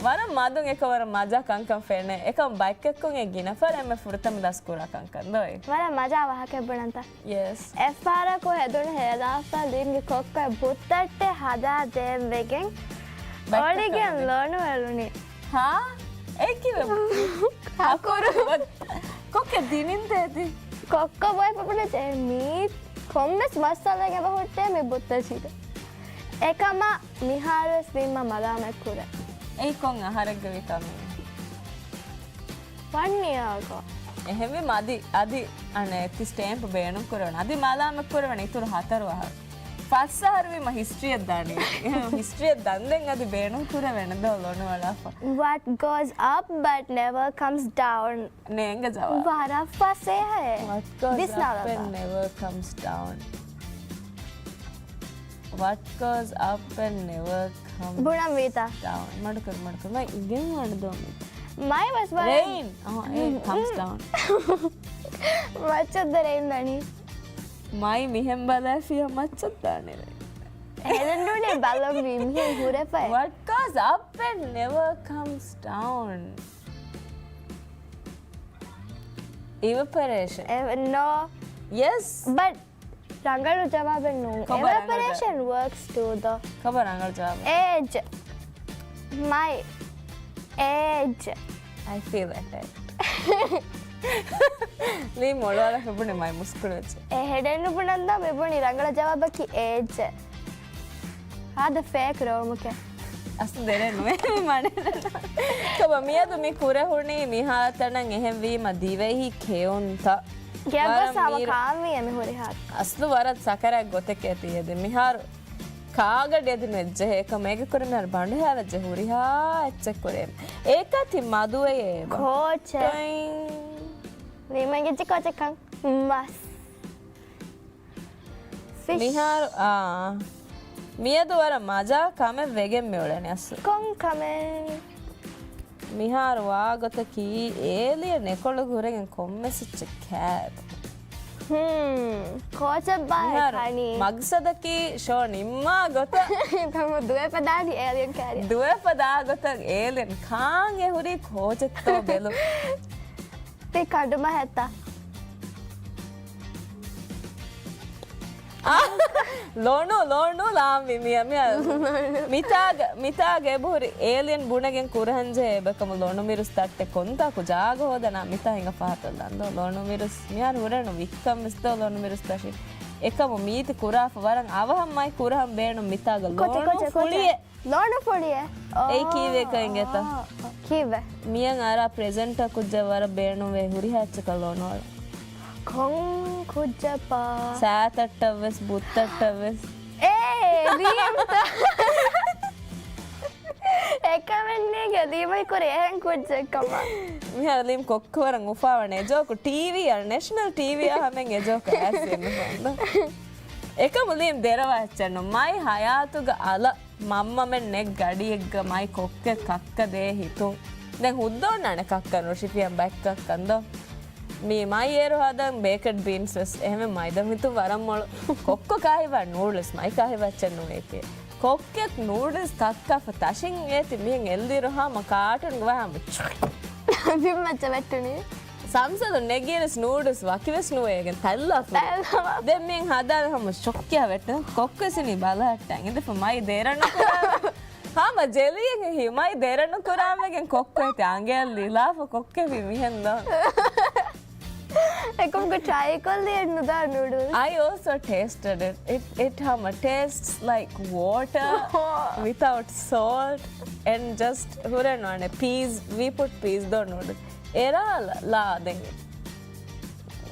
ވަރަށް މަދުން އެކަ ވަރަށް މަޖާ ކަންކަން ފެނޭ. އެކަމް ބައްކައްކުން އެ ގިނަ ފަރެއް އެންމެ ފުރަތަމަ ދަސް ކުރާ ކަންކަން ދޯ އެ. ވަރަށް މަޖާ ވާހަކަ ބުނަންތަ؟ ޔެސް. އެއްފަހަރަކު ހެދުނު ހޭލާފަ ލީމްގެ ކޮއްކޮ ބުއްތައްޓެއް ހަދާ ދޭން ވެގެން އޮޅިގެން ލޮނުއެޅުނީ. ހާ؟ އެކިވެ ހަކުރު. ކޮއްކޮ ދިނިން ދޭތި. ކޮއްކޮ ބޮއެ ފަބުނެ ޖެ މީ ކޮންމެސް މައްސަލައެއް އެބަ ހުއްޓޭ މި ބުއްތަށީގަ. އެކަމަ މިހާރުވެސް ލީމްއަށް މަލާމަތް ކުރޭ. އެއީ ކޮން އަހަރެއްގެ ވި ކަމެއް؟ ވަން އިޔާގަ. އެހެންވީމަ އަދި، އަދި އަނެއް ތި ސްޓޭމްޕް ބޭނުން ކުރެވެން. އަދި މަލާމަތް ކުރެވެން އިތުރު ހަތަރު އަހަރު. ފަސް އަހަރު ވީމަ ހިސްޓްރީއަށް ދާނީ. އެހެން ހިސްޓްރީއަށް ދަންދެން އަދި ބޭނުން ކުރެވެން ދޯ ލޮނުއަޅާފަ. What goes up but never comes down. ނޭނގެ ޖަވާބު. ވަރަށް ފަސޭހައޭ. What goes up and never comes down. What goes up and never ބުނަން ވީތަ؟ ޑައުން. މަޑުކުރު، މަޑުކުރު. މައި އިގެން ވަން ދޯ މި. މައި ވެސް ވަރަށް. ރެއިން. އަހަ، އޭ، ކަމްސް ޑައުން. މައްޗަށް ދެ ރެއިން ދަނީ. މައި މިހެން ބަލާފިޔާ މައްޗަށް ދާނެ ރެއިން. އެހެން ނޫނޭ ބަލަން މި މިހެން ހުރެފައި. What goes up and never comes down. Evaporation. އެ، no. Yes. But ރަނގަޅު ޖަވާބެއް ނޫން. ކޮބާ ރަނގަޅު ޖަ-، Evaporation works too though. ކޮބާ ރަނގަޅު ޖަވާބެއް؟ އޭޖް. މައި އޭޖް. I feel attacked. ލީ މޮޅުވާލަ ފެބުނި މައި މުސްކުޅި ވެއްޖެ. އެ ހެޑެއް ނުބުނަންދާ މި ބުނި ރަނގަޅަށް ޖަވާބަކީ އޭޖް. ހާދަ ފޭކް ރޯމުކެ. އަސްލު ދެރޭ ނުވޭ މި މަނެ. ކޮބާ މިއަދު މި ކުރެހުނީ މިހާތަނަށް އެހެންވީމަ ދިވެހި ކެއުންތައް. ގެއަށް ވަރަށް ގޮސް ހަމަ މީރު-، ކާންވީ އެ މި ހުރިހާ. އަސްލު ވަރަށް ސަކަރާތް ގޮތެކޭ ތިޔަދެ. މިހާރު ކާގަޑި އެދިނު އެއްޖެހޭ އެކަމަ އޭގެ ކުރިން މިހާރު ބަނޑުހައި ވެއްޖެ ހުރިހާ އެއްޗެއް ކުރޭ. އޭކަ ތި މަދުވެޔޭ ބާ. ކޯޗެއް. ޓޮއިން. ނީމަން އެއްޗެއް ކޯޗެއްކަން. މަސް. ފިޝް. މިހާރު، އާ. މިއަދު ވަރަށް މަޖާ ކަމެއް ވެގެން މިއުޅެނީ އަސްލު. ކޮން ކަމެއް؟ މިހާރު ވާގޮތަކީ އޭލިއަން އެކޮޅު ހުރެގެން ކޮންމެސް އެއްޗެއް ކާދެ. ހުން، ކޯޗެއްބާ މިހާރު ކަނީ؟ މަގްސަދަކީ ޝޯ ނިންމާ ގޮތަށް. ކަމު ދުވެފަދާނީ އޭލިއަން ކާރިއަށް. ދުވެފަދާ ގޮތަށް އޭލިއަން ކާން އެ ހުރީ ކޯޗެއްތޯ ބެލުން. ތި ކަނޑުމަހެއްތަ؟ އާ، ލޮނު، ލޮނު ލާންވީ މިޔަ، މިޔަ. މިތާގަ، މިތާގަ އެބަހުރި އޭލިއަން ބުނެގެން ކުރަންޖެހޭ އެބަކަމު ލޮނު މިރުސް ތައްޓެއް ކޮންތާކު ޖާގަ ހޯދަނާ މިތާ ހިނގަ ފަހަތަށް ލަންދޯ. ލޮނު މިރުސް މިހާރު ހުރެނު ވިއްކަން ވެސް ދޯ ލޮނު މިރުސް ތަށި. އެކަމު މީތި ކުރާފަ ވަރަށް އަވަހަށް މައި ކުރަހަން ބޭނުން މިތާގަ ކޮތެ، ލޮނު ކޮތެ، ކޮތެ. ފުޅިއެއް. ލޯނު ފުޅިއެއް؟ އެއީ ކީއްވެ ކައިން އެތަ؟ އޯ، ކީއްވެ؟ މިޔަން އަރާ ޕްރެޒެންޓަ ކުއްޖަ ވަރަށް ބޭނުންވޭ ހުރިހާ އެއްޗަކަށް ލޯނު އަޅު. ކޮން ކުއްޖަޕާ؟ ސާތައްޓަށްވެސް، ބުއްތައްޓަށްވެސް. އޭ، ލީމްތަ؟ އެކަމެއްނޭގެ ލީމައި ކުރި އެހެން ކުއްޖެއްކަމަށް. މިހާރު ލީމް ކޮއްކޮ ވަރަށް އުފާވަނީ އެޖޯކު ޓީވީ އަށް، ނެޝަނަލް ޓީވީ އަށް ހަމެން އެޖޯކު އައިސް އިންނަފަ. އެކަމު ލީމް ދެރަވާ އެއްޗެއްނު. މައި ހަޔާތުގަ އަލަށް މަންމަމެން ނެތް ގަޑިއެއްގަ މައި ކޮއްކޮ ކައްކަ ދޭ ހިތުން. ދެން ހުއްދަ އޮންނާނެ ކައްކަ ނުށިފިޔަން ބައެއް ކައްކަން ދޯ. މީ މައި އޭރު ހަދަން ބޭކަޑް ބީންސް ވެސް އެހެންވެ މައިދަން ހިތުން ވަރަށް މޮޅު. ކޮއްކޮ ކާހިވާ ނޫޑްލްސް، މައި ކާހިވާ އެއްޗެއް ނުވޭކޭ. ކޮއްކޮ ނޫޑްލްސް ކައްކާފަ ތަށިން އޭތި މިހެން އެއްލިރު ހަމަ ކާޓޫންގެ ވާހަމަ. ބިންމައްޗަށް ވެއްޓުނީ. ސަމްސަލު ނެގިއިރުސް ނޫޑްލްސް ވަކިވެސް ނުވޭގެން ތައްލާފަ. ތައްލާފަ. ދެން މިހެން ހަދާލި ހަމަ ޝޮކްކިޔާ ވެއްޓުން ކޮއްކޮ ސިނީ ބަލަހައްޓަން އިނދެފަ މައި ދެރަނު ކުރާ. ހަމަ ޖެލީއެއް ހިމައި ދެރަނު ކުރާމެގެން ކޮއްކޮ އެތި އަނގަޔަށް ލިލާފަ ކޮއްކޮ ވީ މިހެން ދޯ. އެކަމަކު ޓްރައި ކޮށްލި ނުދާ ނޫޑުލްސް. I also tasted it. It, it ހަމަ tastes like water without salt and just ހުރެން ވާނެ peas, we put peas ދޯ ނޫޑުލްސް. އެރާ ލާ ދެން.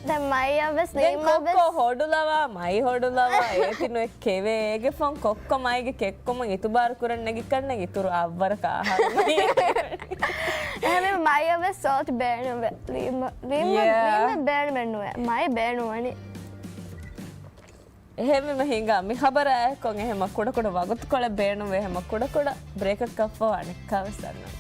ދެން މައިއަށް ވެސް ދެން ލީމަށް ކޮއްކޮ ވެސް. ހޮޑުލަވާ، މައި ހޮޑުލަވާ، އޭތި ނުއެއް ކެވޭ. އޭގެ ފަހުން ކޮއްކޮ މައިގެ ކެއްކުމަށް އިތުބާރު ކުރަން ނެގި ކަންނެގި އިތުރު އަށްވަރަކަށް އަހަރު މައި. އެހެންވެ މައިއަށް ވެސް ސޯލްޓް ބޭނުންވޭ. ލީމަ، ލީމަ، Yeah. ލީމަ ބޭނުމެއް ނުވޭ. މައި ބޭނުންވަނީ. އެހެންވީމަ ހިނގާ މި ޚަބަރާ އެއްކޮށް އެހެމަ ކުޑަކުޑަ ވަގުތުކޮޅެއް ބޭނުންވޭ، އެހެމަ ކުޑަކުޑަ ބްރޭކަށް ކައްފަވާ ނިއްކާވެސް އަންނަން.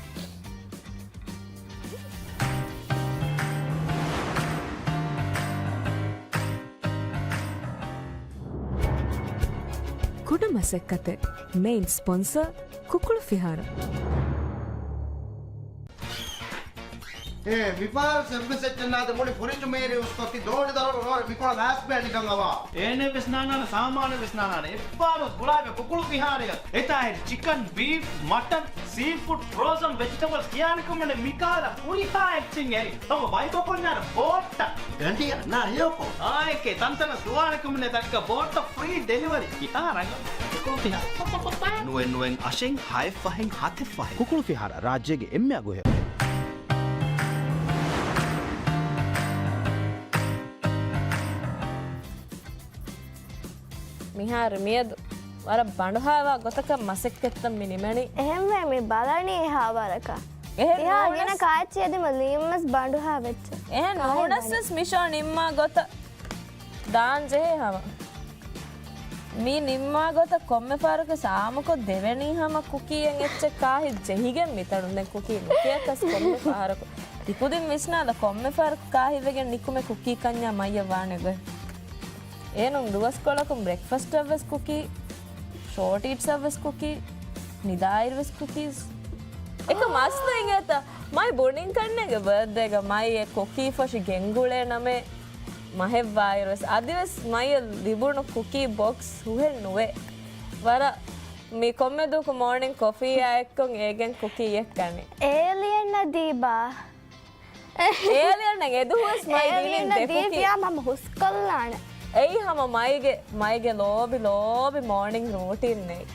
ކުޑަ މަސައްކަތެއް، މެއިން ސްޕޮންސަރ ކުކުޅު ފިހާރަ. އޭ، މިފަހަރު ސެއްވެސް އެއްޗެއް ނާދެ މުޅި ފުރިޖު މޭރި އުސްކޮށް ތި ދޯނި ދަރަނު ރޯރެ މިކޮޅަށް ލާސްބޭ ނިކަން އަވާ. އޭނެ ވެސް ނާނާނެ ސާމާނެ ވެސް ނާނާނެ. އެއްފަހަރު ގުޅާބެ ކުކުޅު ފިހާރަޔަށް. އެތާ އެ ޗިކަން، ބީފް، މަޓަން، ސީ ފުޑް، ފްރޯޒަން ވެޖިޓަބަލްސް ކިޔާނެ ކަމަނެ މިކާލަ ހުރިހާ އެއްޗެއް އެރި. ތަމަ ބައިކޮކޮންޏާރަ ބޯއްޓަ. ގަނޑިޔަ ނާ ހެޔޮކޮ. އާއެކޭ ތަންތަނަ ދުވާނެ ކަމަނެ ތަންކަ ބޯއްޓަ ފްރީ ޑެލިވަރީ. ކިތާ ރަނގަ. ނުވެ ނުވެން އަށެއް ހައެއް ފަހެއް ހަތެއް ފަހެއް. ކުކުޅު ފިހާރަ ރާއްޖޭގެ އެންމެ އަގުހެޔޮ. މިހާރު މިއަދު ވަރަށް ބަނޑުހާވާ ގޮތަކަށް މަސައްކަތްތައް މި ނިމެނީ. އެހެންވެ މި ބަލަނީ އެހާ ވަރަކަށް. އެހެން އެހާ ނޫނަސް. ގިނަ ކާއެއްޗި އެދިމަ ލީމްވެސް ބަނޑުހާ ވެއްޖެ. އެހެން ކާހި ނޫނަސް ވަނީ. ވެސް މިޝޯ ނިންމާ ގޮތަށް ދާން ޖެހޭ ހަމަ. މި ނިންމާ ގޮތަށް ކޮންމެ ފަހަރަކު ސާމުކޮށް ދެވެނީ ހަމަ ކުކީއެއް އެއްޗެއް ކާހި ޖެހިގެން މިތަނުން. ދެން ކުކީ ނުކިޔަކަސް ކޮންމެ ފަހަރަކު. ތިކުދިން ވިސްނާލަ ކޮންމެ ފަހަރަކު ކާހިވެގެން ނިކުމެ ކުކީ ކަންޏާ މައްޔަށް ވާނެ ގޮތް. އޭނުން ދުވަސްކޮޅަކުން ބްރެކްފަސްޓަށް ވެސް ކުކީ، ޝޯޓް އީޓްސަށް ވެސް ކުކީ، ނިދާއިރު ވެސް ކުކީސް. އެކަމް އަސްލު އިނގޭތަ؟ މައި ބުނިން ކަންނޭނގެ ބަރްތްޑޭގަ މައި އެ ކުކީ ފޮށި ގެންގުޅޭ ނަމެއް މަހެއްވާއިރު ވެސް އަދިވެސް މައިއަށް ލިބުނު ކުކީ ބޮކްސް ހުހެއް ނުވޭ. ވަރަށް މި ކޮންމެ ދުވަހަކު މޯނިން ކޮފީއާ އެއްކޮށް އޭގެން ކުކީއެއް ކަނީ. އޭލިއަން އަދީބާ. އޭލިއަން އެދުވަސް މައި ދިނިން އޭލިއަން ދެ ކުކީ. ދީފިޔާ މަމަ ހުސްކޮށްލާނެ. އެއީ ހަމަ މައިގެ، މައިގެ ލޯބި، ލޯބި މޯނިން ރޫޓީން އެއީ.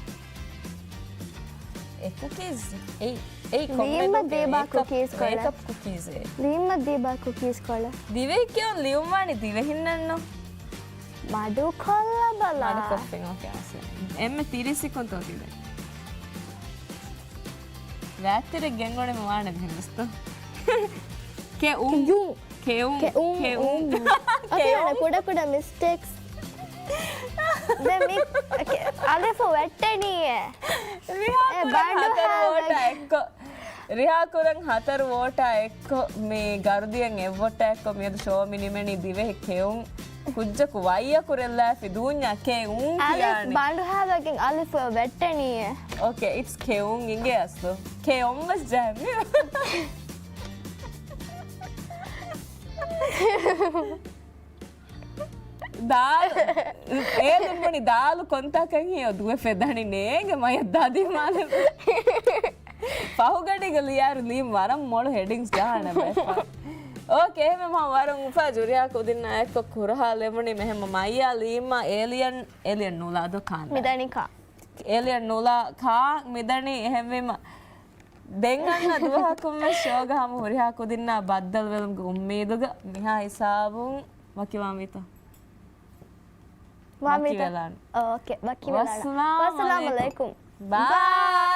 އެ ކުކީސް އެއީ، އެއީ ކޮންމެ ލީމަ ދުވަހަކު ދީބާ މޭކަޕް، ކުކީސް ކޮޅަށް. މޭކަޕް ކުކީސް އެއީ. ލީމަ ދީބާ ކުކީސް ކޮޅަށް. ދިވެހި ކެއުން ލިޔުންވާނީ ދިވެހިންނެއްނު. މަޑު ކޮށްލަބަލާ. މަޑު ކޮށްފިން، އޯކޭ، އަސްލު. އެންމެ ތިރީސް ސިކުންތޯ ތިބެ. ރާތްތެރެ ގެންގުޅެމު ވާނެ މިހެން ދުސްތު. ކެއުން. ކެޔުން. ކެއުން. ކެއުން. ކެއުން. ކެއުން. އޮކޭ، ކުޑަ ކުޑަ މިސްޓޭކްސް. ދެން މި، އޮކޭ، އަލިފު ވެއްޓެނީއޭ. ރިހާ އެ ކުރަން ބަނޑު ހަތަރު ހާވަ. ވޯޓާ އެއްކޮށް. ރިހާ ކުރަން ހަތަރު ވޯޓާ އެއްކޮށް، މި ގަރުދިޔަން އެއްވޮޓާ އެއްކޮށް މިއަދު ޝޯ މި ނިމެނީ ދިވެހި ކެއުން. ކުއްޖަކު ވައްޔަކު ރެއްލާފި ދޫންޏާ ކެއުން އަލިފް ކިޔާނީ. ބަނޑު ހާވައިގެން އަލިފު ވެއްޓެނީއޭ. އޯކޭ، އިޓްސް ކެއުން އިނގޭ އަސްލު. ކެއުން ވެސް ޖަހަން. ދާލު. އޭލުން ބުނި ދާލު ކޮންތާކަށް ހެޔޮ ދުވެ ފެދަނީ ނޭނގެ މަޔަށް ދާދީ މާލެ. ފަހުގަޑީގަ ލިޔާއިރު ލީމް ވަރަށް މޮޅު ހެޑިންގްސް ޖަހާނެ ބައެއްފަ. އޯކޭ، އެހެންވެ މަ ވަރަށް އުފާ ރިހާ ކުދިންނާ އެއްކޮށް ކުރަހާ ލެވުނީ މެހެމަ މައްޔާ ލީމްއާ އޭލިއަން، އޭލިއަން ނުލާ ދޯ ކާން. މިދަނީ ކާ. އޭލިއަން ނުލާ ކާ މިދަނީ އެހެންވީމަ ދެން އަންނަ ދުވަހަކުން ވެސް ޝޯގަ ހަމަ ހުރިހާ ކުދިންނާ ބައްދަލުވެލުމުގެ އުއްމީދުގަ މިހާ ހިސާބުން ވަކިވާންވީތަ؟ ވާންވީތަ؟ ވަކިވެލާން. އޯކޭ، ވަކިވެލާނަ. ވައްސަލާމް ވައްސަލާމް އަލައިކުމް. އަލައިކުމް. ބާއް.